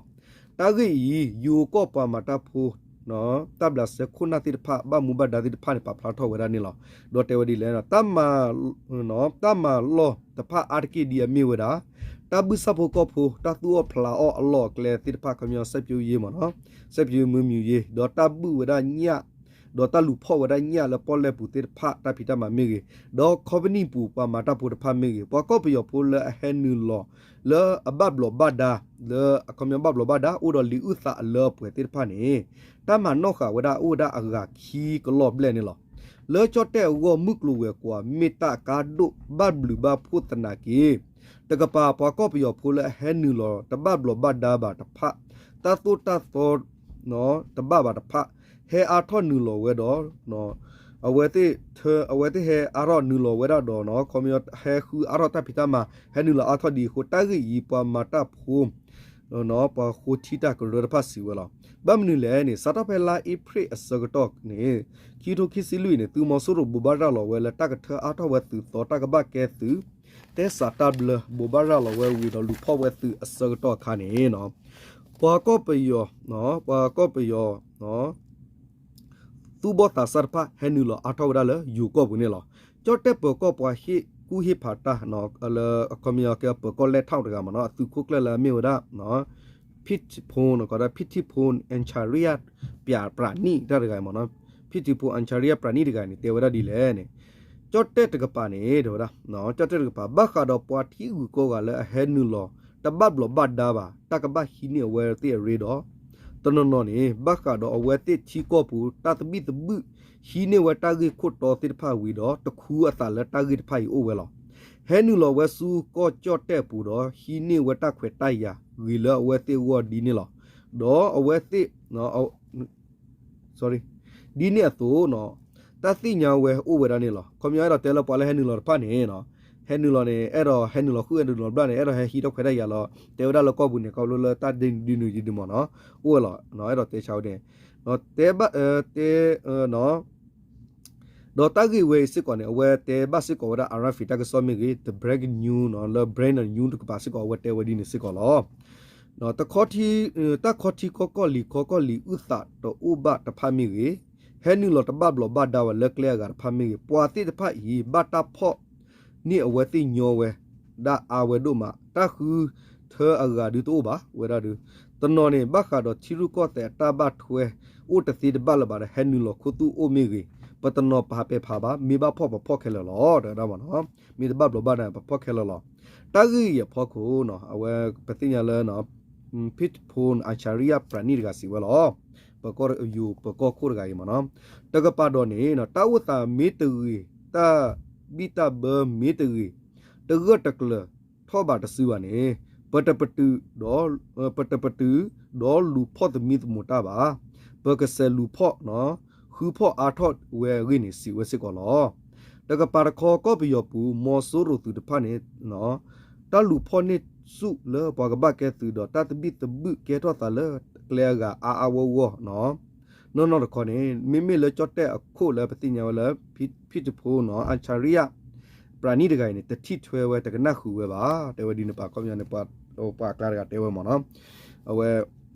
တၢ်ဂ့ၢ်အံၤ ယိၤကီၢ်ပှၤမၤတၢ်ဖိ တၢ်ဘျးစဲခိၣ်နၢ်သ့ၣ်တဖၣ် ဘၣ်မူဘၣ်ဒါသ့ၣ်တဖၣ်န့ၣ် ပာ်ဖျါထီၣ်ဝဲဒၣ်န့ၣ်လီၤ. ဒီးတဲဝဲဒ်လဲၣ် တၢ်မၤလီၢ်တဖၣ်အါတက့ၢ်ဒ်အမ့ၢ်ဝဲဒၣ် တၢ်ဘုၣ်ဆၣ်ဖိကီၢ်ဖိ တၢ်သူၣ်အီၣ်ဖျးအီၣ်အလီၢ်အကျဲသ့ၣ်တဖၣ် ခီပညီ စိုက်ပျိုးရေးမ့ၢ်နီၤ စိုက်ပျိုးရေး မွေးမြူရေး ဒီးတၢ်ဘုၣ်ဝဲဒၣ်ညၣ် ဒီးတၢ်လူၤဖီၣ်ဝဲဒၣ်ညၣ်လၢပီၣ်လဲၣ်ပူၤသ့ၣ်တဖၣ် တၢ်ဖံးတၢ်မၤမ့ၢ်ဂ့ၤ, ဒီးခီပနံၣ်ပူၤပှၤမၤတၢ်ဖိတဖၣ်မ့ၢ်ဂ့ၤ, ပှၤကီၢ်ပယီၤဖိလၢအဟဲနုာ်လီၤ လၢအဘၣ်ဘျီးဘၣ်ဒါ လၢအခီပညီဘၣ်ဘျီးဘၣ်ဒါ အိၣ်ဒီးလံာ်အုၣ်သးအလၢအပှဲၤသ့ၣ်တဖၣ်န့ၣ် တၢ်မၤနီၣ်ဃာ်ဝဲဒၣ်အိၣ်ဝဲဒၣ်အဂၤခံကလီၢ်ဘျဲၣ်န့ၣ်လီၤ. လၢကၠီၣ်တဲၣ်အဂီၢ် မုၢ်ကျိၤဝဲၤကွာ် မ့ၢ်တၢ်အကါဒိၣ်ဘၣ်ဘျုးဘၣ်ဖှိၣ်သနာ်က့ တကပၤ ပှၤကီၢ်ပယီၤဖိလၢအဟဲနုာ်လီၤတဘၣ်ဘျီးဘၣ်ဒါဘၣ်တဖၣ် တၢ်သိၣ်တၢ်သီ တဘၣ်ဘၣ်တဖၣ် ဟဲအါထီၣ်နုာ်လီၤဝဲဒီး အဝဲသ့ၣ် အဝဲသ့ၣ်ဟဲအါထီၣ်နုာ်လီၤဝဲဒၣ်ဒီး ခီပညီဟဲဃုအါထီၣ်တၢ်ဖံးတၢ်မၤ ဟဲနုာ်လီၤအါထီၣ်ဒ်အဃိ တၢ်ဂ့ၢ်အံၤ ပှၤမၤတၢ်ဖိ ပှၤဃိထံတၢ်ကရၢတဖၣ်စံးဝဲလီၤ. ဘၣ်မနုၤလဲၣ်န့ၣ် စးထီၣ်ဖဲလါအ့ဖြ့ၣ်အဆၢကတီၢ်န့ၣ် ခံကထိခံဆံလွံၢ်န့ၣ် သုးမီၤစိရိၤဘိးဘၣ်ရၤလီၤဝဲလၢ တၢ်ကထၢအါထီၣ်ဝဲသုးသီ တၢ်ကဘၣ်ကဲသုး သဲစးတၢ်ဘျၢ ဘိးဘၣ်ရၤလီၤဝဲဝံၤဒီး လူၤဖီၣ်ဝဲသုးအဆၢကတီၢ်အခါန့ၣ် ပှၤကီၢ်ပယီၤ ပှၤကီၢ်ပယီၤ သူၣ်ဘီၣ်သးစၢ်တဖၣ် ဟဲနုာ်လီၤအါထီၣ်ဝဲဒၣ်လၢယိၤကီၢ်ပူၤန့ၣ်လီၤ. ကၠီၣ်တဲၣ်ပၢၤကီၢ်ပှၤဟ့ၣ်ကူၣ်ဟ့ၣ်ဖးတၢ် လၢအခီပညီကဲပၢၤကီၢ်လဲၢ်ထီၣ်တဂၤမ့ၢ်နီၤ အသုးခိၣ်ကျၢၢ်လၢအမ့ၢ်ဝဲဒၣ် ဖံထံဖိ ကိးဒၣ် ဖံထံဖိ အ့ၣ်ချၤရံယါ ပြးနံၣ်တၢ်တဂၤမ့ၢ်နီၤ ဖံထံဖိ အ့ၣ်ချၤရံယါ ပြးနံၣ်တဂၤန့ၣ် တဲဝဲဒၣ်ဒ်လဲၣ်န့ၣ် ကၠီၣ်တဲၣ်တကပၤန့ၣ် တဲဝဲဒၣ် ကၠီၣ်တဲၣ်တကပၤ ဘၣ်ဃးဒီးပှၤထံဂုၤကီၢ်ဂၤလၢအဟဲနုာ်လီၤ တဘၣ်ဘျီးဘၣ်ဒါဘၣ် တၢ်ကဘၣ်ဟံးန့ၢ်အဝဲသ့ၣ်အရ့ဒီး တနီၤနီၤန့ၣ် ဘၣ်ဃးဒီးအဝဲသ့ၣ်ထံကီၢ်ပူၤ တၢ်သဘံၣ်သဘုၣ် ဟံးန့ၢ်ဝဲတၢ်ဂ့ၢ်ခိၣ်တီသ့ၣ်တဖၣ်ဝံၤဒီး တခူအသးလၢတၢ်ဂ့ၢ်တဖၣ်အံၤအိၣ်ဝဲလီၤ. ဟဲနုာ်လီၤဝဲဆူကီၢ်ကၠီၣ်တဲၣ်အပူၤဒီး ဟံးန့ၢ်ဝဲတၢ်ခွဲးတၢ်ယာ်ဂ့ၤလၢအဝဲသ့ၣ်အဂီၢ်ဒ်န့ၣ်လီၤ. ဒီးအဝဲသ့ၣ် sorry ဒ်န့ၣ်အသိး တၢ်သ့ၣ်ညါဝဲအိၣ်ဝဲဒၣ်န့ၣ်လီၤ. ခီပညီအဲၣ်ဒိးတဲလၢပှၤလၢဟဲနုာ်လီၤတဖၣ်န့ၣ် ဟဲနုာ်လီၤန့ၣ် အဲၣ်ဒိးဟဲနုာ်လီၤဃု ဟဲနုာ်လီၤဘျၣ်န့ၣ် အဲၣ်ဒိးဟဲဟံးထီၣ်ခွဲးတၢ်ယာ်လီၤ တဲဝဲဒၣ်လၢကီၢ်ပူၤန့ၣ် ခီဖျိလၢတၢ်ဒ်န့ၣ်ဒ်န့ၣ်မ့ၢ်နီၤ အိၣ်ဝဲလီၤ. အဲၣ်ဒိးတဲဆါဝဲန့ၣ် တဲဘၣ် တဲ ဒီးတၢ်ဂ့ၢ်ဝဲအံၤစ့ၢ်ကီးန့ၣ် အဝဲတဲဘၣ်စ့ၢ်ကီးဝဲဒၣ် RFA တၢ်ကစီၣ်မ့ၢ်ဂ့ၤ The Breaking News နီၤ လၢ Breaking News တကပၤစ့ၢ်ကီး အဝဲတဲဝဲဒ်န့ၣ်စ့ၢ်ကီးလီၤ. တၢ်ခီထံကီၢ်ကီၢ်လံၤခီကီၢ်လံၤအုၣ်သးတအိၣ်ဘၣ်တဖၣ်မ့ၢ်ဂ့ၤ, ဟဲနုာ်လီၤတဘၣ်ဘျီးဘၣ်ဒါဝဲလၢကျဲအဂၤတဖၣ်မ့ၢ်ဂ့ၤ, ပှၤသ့ၣ်တဖၣ်အံၤ ဘၣ်တၢ်ဖီၣ်န့ၢ်အဝဲသ့ၣ်ညီဝဲဒၣ်အါဝဲဒိၣ်မး, တၢ်ဃုထၢအဂၤဒုတအိၣ်ဘၣ်ဝဲဒၣ်ဒီး တနီၤန့ၣ် ဘၣ်ဃးဒီးထံရူၢ်ကီၢ်သဲးအတၢ်ဘၣ်ထွဲ အိၣ်တသ့တဘၣ်လၢၤဘၣ်ဒီး ဟဲနုာ်လီၤခူသူၣ်အိၣ်မ့ၢ်ဂ့ၤ, ပတနီၤပဟးပဲာ်ဖးဘၣ်, မ့ၢ်ဘၣ်ဖီၣ်ပဖီၣ်ခဲလၢာ်လီၤ တဲဝဲဒၣ်မ့ၢ်နီၤ, မ့ၢ်တဘၣ်ဘျီးဘၣ်ဒါပဖီၣ်ခဲလၢာ်လီၤ. တၢ်ဂ့ၢ်အံၤအဖီခိၣ်နီၤ အဝဲပသ့ၣ်ညါလၢ Phitphon Acharya Pranik တဂၤစံးဝဲလီၤ. ပကီၢ်ယူၤ ပကီၢ်ခိၣ်တဂၤအံၤမ့ၢ်နီၤ, တကပၤဒီးန့ၣ် တၢ်အိၣ်သးမ့ၢ်တဂ့ၤ, တၢ်ဘံၣ်တၢ်ဘၢမ့ၢ်တဂ့ၤ, တဂၢၢ်တကျၢၤထီၣ်ဘးတစုဘၣ်န့ၣ်, ပတပတုာ်ဒီး ပတပတုာ်ဒီးလူၤဖီၣ်သမံသမိးတၢ်ဘၣ်, ပကစဲးလူၤဖီၣ် ဃုဖီၣ်အါထီၣ်ဝဲအဂ့ၢ်န့ၣ် စံးဝဲစ့ၢ်ကီးလီၤ. တကပၤတခီ ကီၢ်ပယီၤပူၤ မီၤစိရိၤသုးတဖၣ်န့ၣ် တၢ်လူၤဖီၣ်န့ၢ်ဆူၣ်လၢပှၤကဘၣ်ကဲသုးဒီး တၢ်သဘံၣ်သဘုၣ်ကဲထီၣ်သးလၢကျဲအဂၤအါအါဂီၢ်ဂီၢ်နီၤ, နီၢ်နီၢ်တခီန့ၣ် မ့မ့ၢ်လၢကၠီၣ်တဲၣ်အခိၣ်လၢပသ့ၣ်ညါဝဲလၢ Phitphon Acharya Pranik တဂၤအံၤန့ၣ် တထံၣ်ထွဲဝဲ တကနၣ်ဃုာ်ဝဲဘၣ် တဲဝဲဒ်န့ၣ် ပှၤခီပညီန့ၣ် ပှၤအကျါတဂၤတဲဝဲမ့ၢ်နီၤ, အဝဲ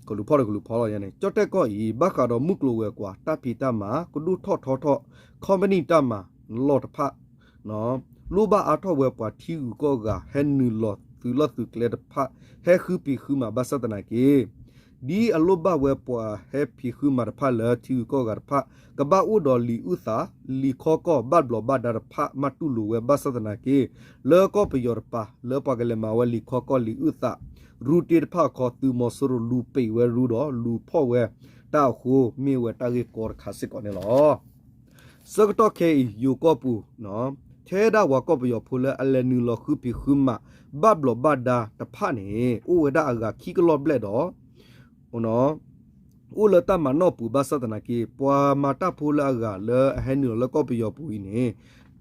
ကလူၤဖီၣ်ဒီးကလူၤဖီၣ်လီၤယဲန့ၣ် ကၠီၣ်တဲၣ်ကီၢ်အံၤ ဘၣ်ဃးဒီးမုၢ်ကျိၤဝဲၤကွာ် တၢ်ဖံးတၢ်မၤ ကဒိၣ်ထီၣ်ထီထီၣ် ခီပနံၣ်တၢ်မၤလီၢ်တဖၣ် လိၣ်ဘၣ်အါထီၣ်ဝဲပှၤထံဂုၤကီၢ်ဂၤ ဟဲနုာ်လီၤသုးလီၢ်သုးကျဲတဖၣ် ဟဲဃုဖံးဃုမၤဘၣ်ဆၣ်သနာ်က့ ဒ်အလိၣ်ဘၣ်ဝဲပှၤဟဲဖံးဃုမၤတဖၣ်လၢထံဂုၤကီၢ်ဂၤတဖၣ် ကဘၣ်အိၣ်ဒီးလံာ်အုၣ်သး လံာ်ခီကီၢ်ဘၣ်ဘျီးဘၣ်ဒါတဖၣ် မးတူၢ်လိာ်ဝဲဘၣ်ဆၣ်သနာ်က့ လၢကီၢ်ပယီၤတပၤ လၢပှၤကလဲၤမၤဝဲလံာ်ခီကီၢ်လံာ်အုၣ်သး ရူတ့တဖၣ်အခီ သုးမီၤစိရိၤလူၤပိာ်ဝဲရူဒီး လူၤဖီၣ်ဝဲတၢ်အဃိ မ့ၢ်ဝဲတၢ်ဂ့ၢ်ကီတခါစ့ၢ်ကီးန့ၣ်လီၤ. ဆၢကတီၢ်ခဲအံၤ ယိၤကီၢ်ပူၤ ထဲဒၣ်ပှၤကီၢ်ပယီၤဖိလၢအလဲၤနုာ်လီၤဃုဖံးဃုမၤ ဘၣ်ဘျီးဘၣ်ဒါတဖၣ်န့ၣ် အိၣ်ဝဲဒၣ်အဂၤခံကလီၢ်ဘျဲၣ်ဒီး အိၣ်လၢတၢ်မၤနီၣ်ပူၤဘၣ်ဆၣ်သနာ်က့ ပှၤမၤတၢ်ဖိလၢအဂၤလၢအဟဲနုာ်လီၤလၢကီၢ်ပယီၤပူၤအံၤန့ၣ်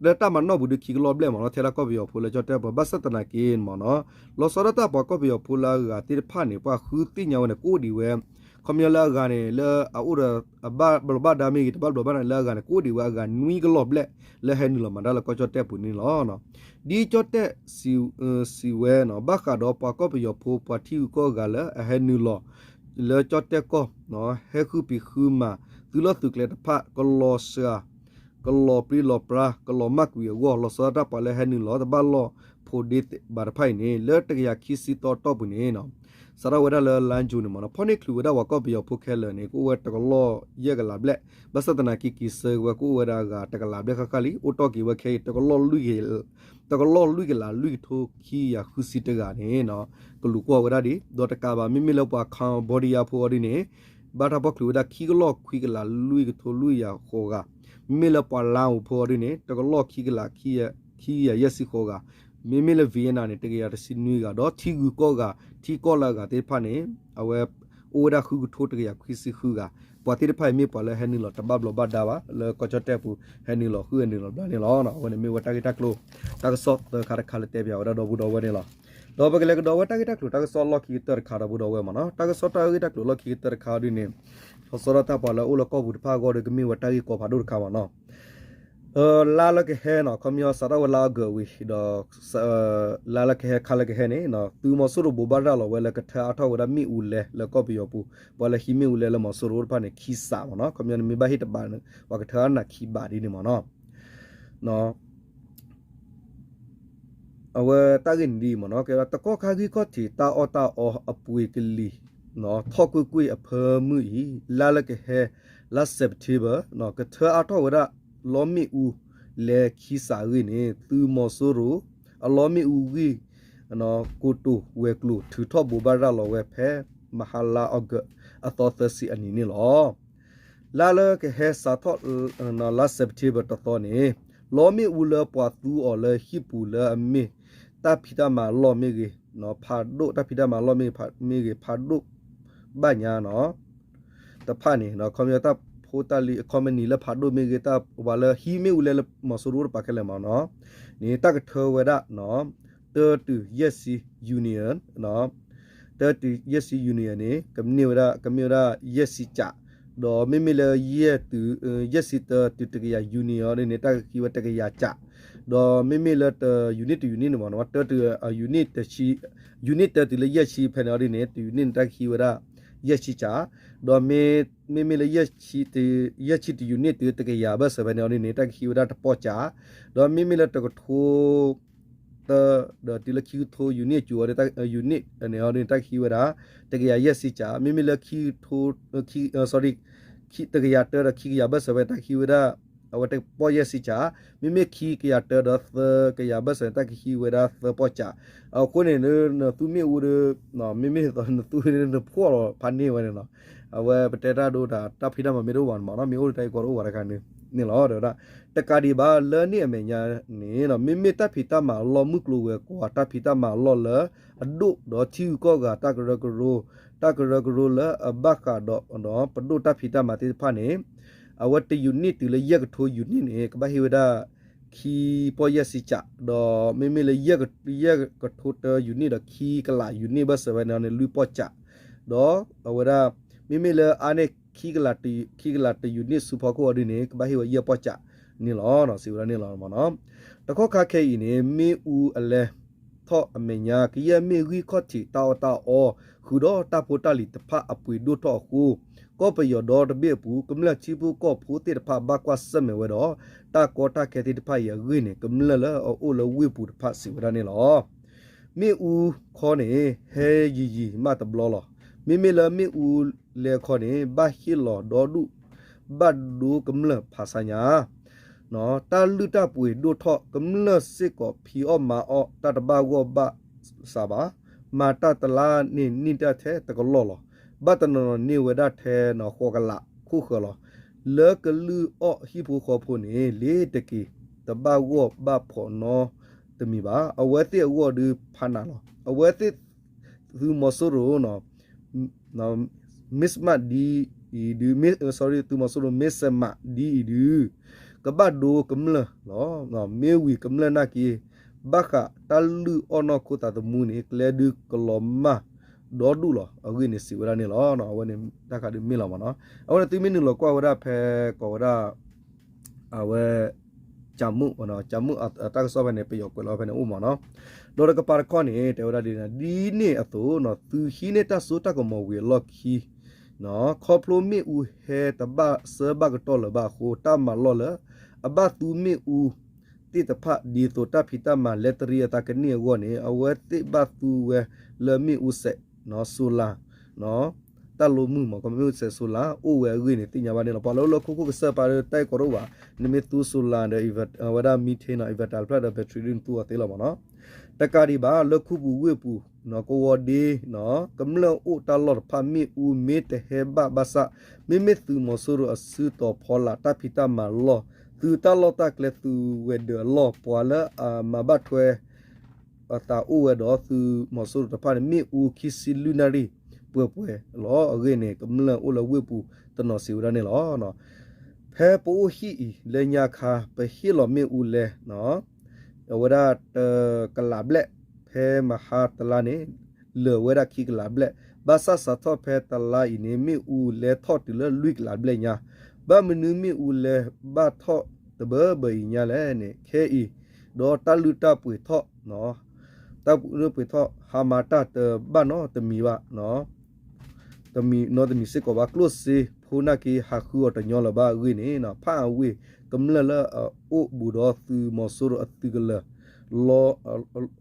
လၢတၢ်မၤနီၣ်ပူၤဒုးခံကလီၢ်ဘျဲၣ်မ့ၢ်နီၤ ထဲလၢကီၢ်ပယီၤဖိလၢကၠီၣ်တဲၣ်ပူၤဘၣ်ဆၣ်သနာ်က့မ့ၢ်နီၤ လီၤဆီဒၣ်တၢ်ပှၤကီၢ်ပယီၤဖိလၢအဂၤသ့ၣ်တဖၣ်န့ၣ် ပှၤဃုသ့ၣ်ညါဝဲန့ၣ် ကအိၣ်ဒံးဝဲ ခီပညီလၢအဂၤန့ၣ် လၢအအိၣ်ဒီးအဘၣ်ဘျီးဘၣ်ဒါမ့ၢ်ဂ့ၤ တဘၣ်ဘျီးဘၣ်ဒါလၢအဂၤန့ၣ် ကအိၣ်ဒံးဝဲအဂၤနွံကလီၢ်ဘျဲၣ် လၢဟဲနုာ်လီၤမၤတၢ်လၢကီၢ်ကၠီၣ်တဲၣ်ပူၤန့ၣ်လီၤ. ဒ်ကၠီၣ်တဲၣ်စံးဝဲနီၤ ဘၣ်ဃးဒီးပှၤကီၢ်ပယီၤဖိ ပှၤထံဂုၤကီၢ်ဂၤလၢအဟဲနုာ်လီၤ လၢကၠီၣ်တဲၣ်ကီၢ် ဟဲဃုဖံးဃုမၤ သုးလီၢ်သုးကျဲတဖၣ် ကလီၤစှၤ ကလီၤပြံလီၤပြါ ကလီၤမၢ်ကွံာ်အဂီၢ် လီၤဆီဒၣ်တၢ်ပှၤလၢဟဲနုာ်လီၤ တဘၣ်လီၢ်ဖိးဒ့ဘၣ်တဖၣ်အံၤန့ၣ် လၢတကယၤခံဆံသီအတီၢ်ပူၤန့ၣ် စးထီၣ်ဝဲဒၣ်လၢ လါယူၤန့ၣ်မ့ၢ်နီၤ ဖီၣ်န့ၢ်ချုးဝဲဒၣ်ပှၤကီၢ်ပယီၤဖိခဲလၢာ်န့ၣ် ကအိၣ်ဝဲတကလီၢ်ယဲၢ်ကလးဘျဲၣ် ဘၣ်ဆၣ်သနာ်က့ က့ၤဆၢက့ၤဝဲကအိၣ်ဝဲဒၣ်အဂၤတကလးဘျဲၣ်ဃၣ်ဃၣ်လံ အိၣ်တီၢ်က့ၤဝဲခဲအံၤ တကလီၢ်လွံၢ်ကလးလွံၢ်ကထိခံကယၤဃုဆံတဂၤန့ၣ် ကလူၤကွီၢ်ဝဲဒၣ်ဒံး ဒီးတကးဘၣ် မ့မ့ၢ်လၢပှၤ Cambodia ဖိအီၤဒ်န့ၣ် ဘၣ်တၢ်ဖီၣ်ချုးဝဲဒၣ်ခံကလီၢ်ခွံကလးလွံၢ်ကထိလွံၢ်ကယၤဃိးဂၤ မ့မ့ၢ်လၢပှၤ Laos ဖိအီၤဒ်န့ၣ် တကလီၢ်ခံကလး ခံကယၤယဲၢ်ဆံဃိးဂၤ မ့မ့ၢ်လၢ Vietnam န့ၣ် တကယၤတဆံနွံဂၤ ဒီးထံဂုၤကီၢ်ဂၤ ထံကီၢ်လၢအဂၤသ့ၣ်တဖၣ်န့ၣ် အဝဲ အိၣ်ဝဲဒၣ်ဃုကထိတကယၤခွံဆံဃုဂၤ ပှၤသ့ၣ်တဖၣ်အံၤမ့ၢ်ပှၤလၢဟဲနုာ်လီၤတဘၣ်ဘျီးဘၣ်ဒါဘၣ် လၢကီၢ်ကၠီၣ်တဲၣ်ပူၤ ဟဲနုာ်လီၤဃုဟဲနုာ်လီၤဘျါန့ၣ်လီၤ. အဝဲန့ၣ်မ့ၢ်ဝဲတၢ်ဂ့ၢ်တၢ်ကျိၤ တၢ်ကစီၣ်သၢခါတခါလၢတဲပၠးဝဲဒၣ်ဒီပုၢ်ဒီဝဲၢ်န့ၣ်လီၤ. ဒီးပကလဲၤကဒီးဝဲတၢ်ဂ့ၢ်တၢ်ကျိၤတၢ်ကစီၣ်လီၢ်ခံကတၢၢ်တခါဒီပုၢ်ဒီဝဲၢ်မ့ၢ်နီၤ တၢ်ကစီၣ်တၢ်ဂ့ၢ်တၢ်ကျိၤလီၢ်ခံကတၢၢ်တခါဒ်န့ၣ် လီၤဆီဒၣ်တၢ်ပှၤလၢအိၣ်လၢကီၢ်ပူၤတဖၣ်အဂီၢ်ဒီးကမ့ၢ်ဝဲတၢ်ဂ့ၢ်ကီဖးဒိၣ်တခါမ့ၢ်နီၤ လါလၢကဟဲနီၤ ခီပညီစးထီၣ်ဝဲလါအီကူးဝံၤဒီး လါလၢကဟဲခါလၢကဟဲန့ၣ် သုးမီၤစိရိၤဘိးဘၣ်ရၤလီၤဝဲလၢကထၢအါထီၣ်ဝဲဒၣ်မ့ၣ်အူလဲလၢကီၢ်ပယီၤပူၤ ပှၤလၢဟံးမ့ၣ်အူလဲလၢမီၤစိရိၤတဖၣ်န့ၣ် ခံစးမ့ၢ်နီၤ ခီပညီန့ၣ်မ့ၢ်ဘၣ်ဟ့ၣ်တဘးန့ၣ် ပှၤကထၢအနးခံဘးဒ်န့ၣ်မ့ၢ်နီၤ အဝဲတၢ်ဂ့ၢ်န့ၣ်ဒ်အံၤမ့ၢ်နီၤ ကဲဝဲဒၣ်တကီၢ်ခါဂံၢ်ခီၣ်ထံးတၢ်အီၣ်တၢ်အီအပှ့ၤကလံၤ ထီၣ်ကွ့ၢ်ကွ့ၢ်အဖၢမုၢ်အံၤ လါလၢကဟဲ လါ September ကထၢအါထီၣ်ဝဲဒၣ်လီမ့ၣ်အူ လဲၤခံစးအဂ့ၢ်န့ၣ် သုးမီၤစိရိၤ အလီမ့ၣ်အူဂံၢ် ကိတိာ်ဝဲၤကျိၤ ထုးထီၣ်ဘိးဘၣ်ရၤလီၤဝဲဖဲ မဟါလါအီကူး အသီသၢဆံအနံၤန့ၣ်လီၤ. လါလၢကဟဲစးထီၣ် လါ September တသီန့ၣ် လီမ့ၣ်အူလၢပှၤသူအီၤလၢဟံၣ်ပူၤလၢအမ့ၢ်တၢ်ဖံးတၢ်မၤအလီၢ်မ့ၢ်ဂ့ၤ, ဖးဒိၣ်တၢ်ဖံးတၢ်မၤအလီၢ်မ့ၢ်ဂ့ၤ ဖးဒိၣ်ဘၣ်ညါ တဖၣ်န့ၣ် ခီပညီတၢ်ဖိတၢ်လံၤ company လၢဖးဒိၣ်မ့ၢ်ဂ့ၤ တၢ်ပှၤလၢဟံးမ့ၣ်အူလဲလၢမီၤစိရိၤတပၤခဲလၢာ်မးနီၤ န့ၣ် တၢ်ကထၢဝဲဒၣ် တၢတုၤယဲၢ်ဆံ unit တၢတုၤယဲၢ်ဆံ unit န့ၣ် ကမ့ၢ်ဝဲဒၣ် ကမ့ၢ်ဝဲဒၣ်ယဲၢ်ဆံကး, ဒီးမ့မ့ၢ်လၢ ယဲၢ်ဆံတၢတုၤတကယၤ unit အီၤဒ်န့ၣ် တၢ်ကဟံးဝဲတကယၤကး, ဒီးမ့မ့ၢ်လၢတ unit တ unit န့ၣ်မးနီၤ တၢတုၤ unit တဆံ unit တၢတုၤလၢယဲၢ်ဆံဖဲန့ၣ်အီၤဒ်န့ၣ် တ unit န့ၣ် တၢ်ကဟံးဝဲဒၣ် ယဲၢ်ဆံကး, ဒီးမ့မ့ၢ်လၢ ယဲၢ်ဆံတ unit တုၤတကယၤဘၢၣ်စၢၤဖဲန့ၣ်အီၤဒ်န့ၣ် တၢ်ကဟံးဝဲဒၣ်တပီၢ်ကး, ဒီးမ့မ့ၢ်လၢတကထိ တၢ ဒီးတုၤလၢခံကထိ unit ကၠိၤအီၤ unit န့ၣ်အီၤဒ်န့ၣ် တၢ်ကဟံးဝဲဒၣ် တကယၤယဲၢ်ဆံကး, မ့မ့ၢ်လၢခံကထိ sorry တကယၤတၢဒီးခံကယၤဘၢၣ်စၢၤဖဲန့ၣ် တၢ်ကဟံးဝဲဒၣ် အဝဲတပီၢ်ယဲၢ်ဆံကး, မ့မ့ၢ်ခံကယၤတၢဒီးသၢကယၤဘၢၣ်စၢၤန့ၣ် တၢ်ကဟံးဝဲဒၣ်သၢပီၢ်ကး, အဃိန့ၣ် နသူမ့ၣ်အူဒီး မ့မ့ၢ်နသူနဖှီၣ်လီၤဖးန့ၢ်ဝဲန့ၣ်နီၤ, အဝဲပတဲတၢ်ဒိတၢ် တၢ်ဖံးတၢ်မၤမ့ၢ်တအိၣ်ဘၣ်န့ၣ်မးနီၤ မ့ၢ်အိၣ်ဒီးတၢ်ဂ့ၢ်ကီတအိၣ်ဘၣ်တခါန့ၣ်လီၤ တဲဝဲဒၣ် တကးဒံးဘၣ် လၢန့ၣ်အမဲာ်ညါန့ၣ် မ့မ့ၢ်တၢ်ဖံးတၢ်မၤအလီၢ် မုၢ်ကျိၤဝဲၤကွာ် တၢ်ဖံးတၢ်မၤအလီၢ်လၢအဒိၣ်ဒီးထံဂုၤကီၢ်ဂၤတၢ်ကရၢကရိ, တၢ်ကရၢကရိလၢအဘၣ်ဃးဒီး ပဒိၣ်တၢ်ဖံးတၢ်မၤသ့ၣ်တဖၣ်န့ၣ် အဝဲတ unit တုၤလၢယဲၢ်ကထိ unit န့ၣ် ကဘၣ်ဟ့ၣ်ဝဲဒၣ် ခံပီၢ်ယဲၢ်ဆံကး, ဒီးမ့မ့ၢ်လၢ ယဲၢ်ကထိတၢ unit ဒီးခံကလး unit ဘၢၣ်စၢၤဝဲန့ၣ်န့ၣ် လွံၢ်ပီၢ်ကး, ဒီးအဝဲဒၣ် မ့မ့ၢ်လၢအါန့ၢ်ခံကလး ခံကလးတ unit ဆူဖီခိၣ်အီၤဒ်န့ၣ် ကဘၣ်ဟ့ၣ်ဝဲယဲၢ်ပီၢ်ကးန့ၣ်လီၤ စံးဝဲဒၣ်န့ၣ်လီၤ. တခီခါခဲအံၤန့ၣ် မ့ၣ်အူအလဲၤထီၣ်အမဲာ်ညါ ကယဲၢ်မ့ၣ်ဂံၢ်ခီၣ်ထံးတၢ်အီၣ်တၢ်အီ ဃုာ်ဒီးတၢ်ဖိတၢ်လံၤတဖၣ်အပှ့ၤဒိၣ်ထီၣ်အဃိ ကီၢ်ပယီၤဒီတဘ့ၣ်အပူၤ ကမျၢၢ်ထံဖိကီၢ်ဖိသ့ၣ်တဖၣ်ဘၣ်ကွၢ်ဆၢၣ်မဲာ်ဝဲဒီး တၢ်ကီတၢ်ခဲသ့ၣ်တဖၣ်အံၤအဂ့ၢ်န့ၣ် ကမျၢၢ်လၢအအိၣ်လၢဝ့ၢ်ပူၤတဖၣ်စံးဝဲဒၣ်န့ၣ်လီၤ. မ့ၣ်အူခီန့ၣ် ဟဲယံာ်ယံာ်မးတဘျီလီၤ. မ့မ့ၢ်လၢမ့ၣ်အူလဲခီန့ၣ် ဘၣ်ဟ့ၣ်လီၤဒီဒူၣ် ဘၣ်ဒိကမျၢၢ်ဖးဆါညါ တၢ်လုၢ်တၢ်ပှ့ၤဒိၣ်ထီၣ် ကမျၢၢ်စ့ၢ်ကီးဖံးအီၣ်မၤအီၣ်တၢ်တဘၣ်ဂီၢ်ဘၣ်စးဘၣ်, မၤတၢ်တလါန့ၣ်န့ၢ်တၢ်ထဲတကလီၢ်လီၤ. ဘၣ်တနီၤနီၤန့ၢ်ဝဲဒၣ်ထဲနီၤဃိးကလးခိၣ်ဃၢၤလီၤ. လၢကလုၢ်အီၣ်ဟံၣ်ဖိဃီဖိန့ၣ် လ့ၤတက့ၤ တဘၣ်ဂီၢ်ဘၣ်ဖီးနီတမံၤဘၣ်. အဝဲသ့ၣ်အဂီၢ်ဒုးဖးနးလီၤ. အဝဲသ့ၣ် သုးမီၤစိရိၤ မ့ၢ်စမးဒ်အံၤဒုး sorry သုးမီၤစိရိၤ မ့ၢ်စမးဒ်အံၤဒုး ကဘၣ်ဒိကမျၢၢ်လီၤ. မ့ၢ်ဝံၤကမျၢၢ်နာ်က့ ဘၣ်ဃးတၢ်လုၢ်အီၣ်နီၢ်ခိသးသမူန့ၣ် ကျဲဒုးကလီၤမၢ်ဒီဒူၣ်လီၤ. အဂ့ၢ်န့ၣ်စံးဝဲဒၣ်န့ၣ်လီၤ. အဝဲန့ၣ်တၢ်ခးဒုးမ့ၢ်လီၤမးနီၤ. အဝဲန့ၣ်သုမ့ၢ်နုာ်လီၤကွၢ်ဝဲဒၣ်ဖဲကိးဝဲဒၣ် အဝဲ ကၠၤမုၣ် ကၠၤမုၣ်အတၢ်ကစီၣ်ဖဲန့ၣ် ပယီၤကွဲးလီၤဖဲန့ၣ်အိၣ်မးနီၤ. ဒီးတကပၤတခီန့ၣ် တဲဝဲဒၣ်ဒ်န့ၣ် ဒ်န့ၣ်အသိး သုးဟံးန့ၢ်တၢ်စိတၢ်ကမီၤဝံၤအလီၢ်ခံ ခီဖျိမ့ၣ်အူဟဲတဘၣ်ဆၢဘၣ်ကတီၢ်လၢၤဘၣ်အဃိ တၢ်မၤလီၢ်လၢ အဘၣ်သူမ့ၣ်အူသ့ၣ်တဖၣ် ဒ်သိးတၢ်ဖံးတၢ်မၤလဲတရံအသးကန့ၢ်အဂီၢ်န့ၣ် အဝဲသ့ၣ်ဘၣ်သူဝဲလၢမ့ၣ်အူစဲး solar တၢ်လိမုၢ်မး ကမ့ၢ်စဲး solar အိၣ်ဝဲအဂ့ၢ်န့ၣ် သ့ၣ်ညါဘၣ်န့ၣ်လီၤ. ပှၤလၢအိၣ်လၢခိခိၣ်ကစၢၢ်ပာ်ဒီးတၢ်အံၤကီးတအိၣ်ဘၣ်, နမ့ၢ်သူ solar ဒီး အဝဲဒၣ် methane နီၤ inverter တဖျၢၣ်ဒီး battery ဒုးနသူအီၤသ့လီၤမးနီၤ. တကးဒံးဘၣ် လၢခူပူၤဝ့ၢ်ပူၤ ကဝီၤဒ့ ကမျၢၢ်အိၣ်တၢ်လီၢ်တဖၣ် မ့ၣ်အူမ့ၢ်တဟဲဘၣ်ဘၣ်ဆၣ် မ့မ့ၢ်သုးမီၤစိရိၤအစုတီၤဖီလာ် တၢ်ဖံးတၢ်မၤလီၢ် သုးတၢ်လီၢ်တၢ်ကျဲ သုးဝဲၤဒၢးအလီၢ် ပှၤလၢအမၤဘၣ်ထွဲ အသးအိၣ်ဝဲဒီးသုးမီၤစိရိၤတဖၣ်န့ၣ် မ့ၣ်အူခံဆံလွံၢ်နၣ်ရံၣ် ပှဲၤပှဲၤလီၤ. အဂ့ၢ်န့ၣ် ကမျၢၢ်အိၣ်လၢဝ့ၢ်ပူၤတနီၤစံးဝဲဒၣ်န့ၣ်လီၤ. ဖဲပအိၣ်ဟံၣ်အံၤ လၢညါခါ ပဟ့ၣ်လီၤမ့ၣ်အူလဲ အဝဲဒၣ်တကလးဘျဲၣ် ဖဲမဟါတလါန့ၣ် လၢာ်ဝဲဒၣ်ခံကလးဘျဲၣ်, ဘၣ်ဆၣ်စးထီၣ်ဖဲတလါအံၤန့ၣ် မ့ၣ်အူလဲထီၣ်တုၤလၢလွံၢ်ကလးဘျဲၣ်ညါ, ဘၣ်မနုၤမ့ၣ်အူလဲဘၣ်ထီၣ်တဘၢဘၢအံၤညါလဲၣ်န့ၣ် ခဲအံၤ ဒီးတၢ်လုၢ်တၢ်ပှ့ၤထီၣ် တၢ်လုၢ်ပှ့ၤထီၣ် ဟါမၤတၢ်တဘၣ်နီတမံၤဘၣ် တမံၤနီတမံၤစ့ၢ်ကီးဘၣ်. ကျိၣ်စ့ဖိနာ်က့ ဟးဃုအီၤတညီလၢၤဘၣ်အဂ့ၢ်န့ၣ် ဖးအဝ့ၢ်ကမျၢၢ်လၢအအိၣ်ဘူးဒီးသုးမီၤစိရိၤအသုးကလၢၤ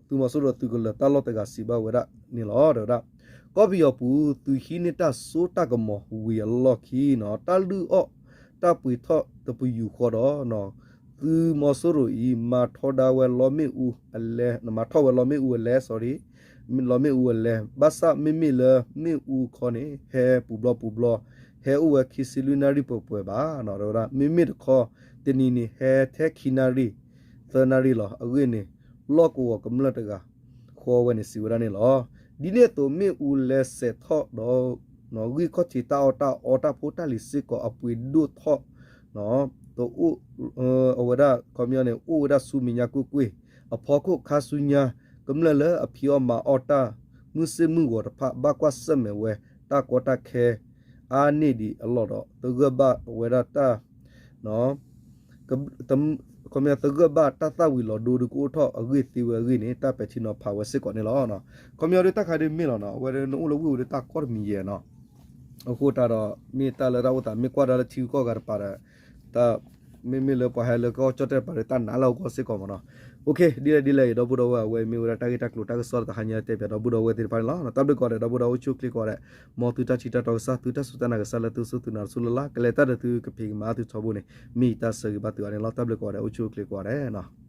သုးမီၤစိရိၤအသုးကလၢၤတၢ်လီၢ်တဂၤစံးဘၣ်ဝဲဒၣ်န့ၣ်လီၤ. တဲဝဲဒၣ် ကီၢ်ပယီၤပူၤ သုးဟံးန့ၢ်တၢ်စိတၢ်ကမီၤဝံၤအလီၢ်ခံနီၤ တၢ်လုၢ်အီၣ်တၢ်ပှ့ၤထီၣ်တပယူာ်ဃီဒီး သုးမီၤစိရိၤအံၤ မၤထီဒါဝဲလီမ့ၣ်အူအလဲ, မၤထီၣ်ဝဲလီမ့ၣ်အူအလဲ, sorry, လီမ့ၣ်အူအလဲ, ဘၣ်ဆၣ်မ့မ့ၢ်လၢမ့ၣ်အူခီန့ၣ် ဟဲပူၤဘျီပူၤဘျီ, ဟဲအိၣ်ဝဲခံဆံလွံၢ်နၣ်ရံၣ်ပှဲၤပှဲၤဘၣ်, မ့မ့ၢ်တခီ တနံၤန့ၣ် ဟဲထဲခံနၣ်ရံၣ် သၢနၣ်ရံၣ်လီၤ. အဂ့ၢ်န့ၣ် လီၢ်ကဝီၤကမျၢၢ်တဂၤ ဃီဝဲန့ၣ်စံးဝဲဒၣ်န့ၣ်လီၤ. ဒ်န့ၣ်အသိး မ့ၣ်အူလဲစဲးထီၣ်ဒီး ဂံၢ်ခီၣ်ထံးတၢ်အီၣ်တၢ်အီတၢ်ဖိတၢ်လံၤစ့ၢ်ကီးအပှ့ၤဒိၣ်ထီၣ်, တအိၣ်, အဝဲဒၣ်ခီပညီန့ၣ် အိၣ်ဝဲဒၣ်ဆူမဲာ်ညါကွ့ၢ်ကွ့ၢ်, အဖီခိၣ်ခါဆူညါ ကမျၢၢ်လၢအဖံးအီၣ်မၤအီၣ်တၢ် မုၢ်ဆ့ၣ်မုၢ်ဂီၤတဖၣ် ဘၣ်ကွၢ်ဆၢၣ်မဲာ်ဝဲ တၢ်ကီတၢ်ခဲ အါန့ၢ်ဒံးအလီၢ်ဒီး သဂၢၢ်ဘၣ်ဝဲဒၣ်တၢ် ခီပညီ သဂၢၢ်ဘၣ်တၢ်သၣ်ဝံၤလီၤဒိဒုးကအိၣ်ထီၣ်အဂ့ၢ်သ့ဝဲအဂ့ၢ်န့ၣ် တၢ်ပဲာ်ထံနီၤဖးဝဲစ့ၢ်ကီးန့ၣ်လီၤ. ခီပညီဒ်တၢ်ခါဒ်မ့ၢ်လီၤနီၤ, အဝဲဒၣ်နအိၣ်လၢဝ့ၢ်အူဒၣ်တၢ်ကီတမံၤယဲၢ်နီၤ, အဃိတၢ်ဒီး မ့ၢ်တၢ်လၢတၢ်အိၣ်သး မ့ၢ်ကွၢ်တၢ်လၢထံဂုၤကီၢ်ဂၤတပၤဒီး တၢ် မ့မ့ၢ်လၢပှၤဟဲလၢကီၢ်ကၠီၣ်တဲၣ်တပၤဒီး တၢ်နာ်လၢအဂီၢ်စ့ၢ်ကီးမ့ၢ်နီၤ. အိၣ်ခ့ ဒ်လဲၣ်ဒ်လဲၣ်အံၤ ဒီပုၢ်ဒီဝဲၢ် အဝဲမ့ၢ်ဝဲဒၣ်တၢ်ဂ့ၢ်တၢ်ကျိၤတၢ်ကစီၣ်လၢတဟါညါတဲပၠးဒီပုၢ်ဒီဝဲၢ်သ့ၣ်တဖၣ်န့ၣ်လီၤ. တၢ်ဘျုးကိးဂၤဒဲး ဒီပုၢ်ဒီဝဲၢ်အိၣ်ဆူၣ်အိၣ်ချ့ကိးဂၤဒဲး, မ်သုတၢ်ထံၣ်တၢ်တီကစၢ် သုတၢ်စူၢ်တၢ်နာ်ကစၢ်လၢသုစူၢ်သုနာ်တစူၢ်လၢ်လၢ် ကလဲၤတၢ်ဒီးသုကဖံးကမၤသုထီဘိန့ၣ် မ့ၢ်ယတၢ်ဆၢဂ့ၤဘၣ်သုအီၤန့ၣ်လီၤ. တၢ်ဘျုးကိးဂၤဒဲး အိၣ်ဆူၣ်အိၣ်ချ့ကိးဂၤဒဲးနီၤ.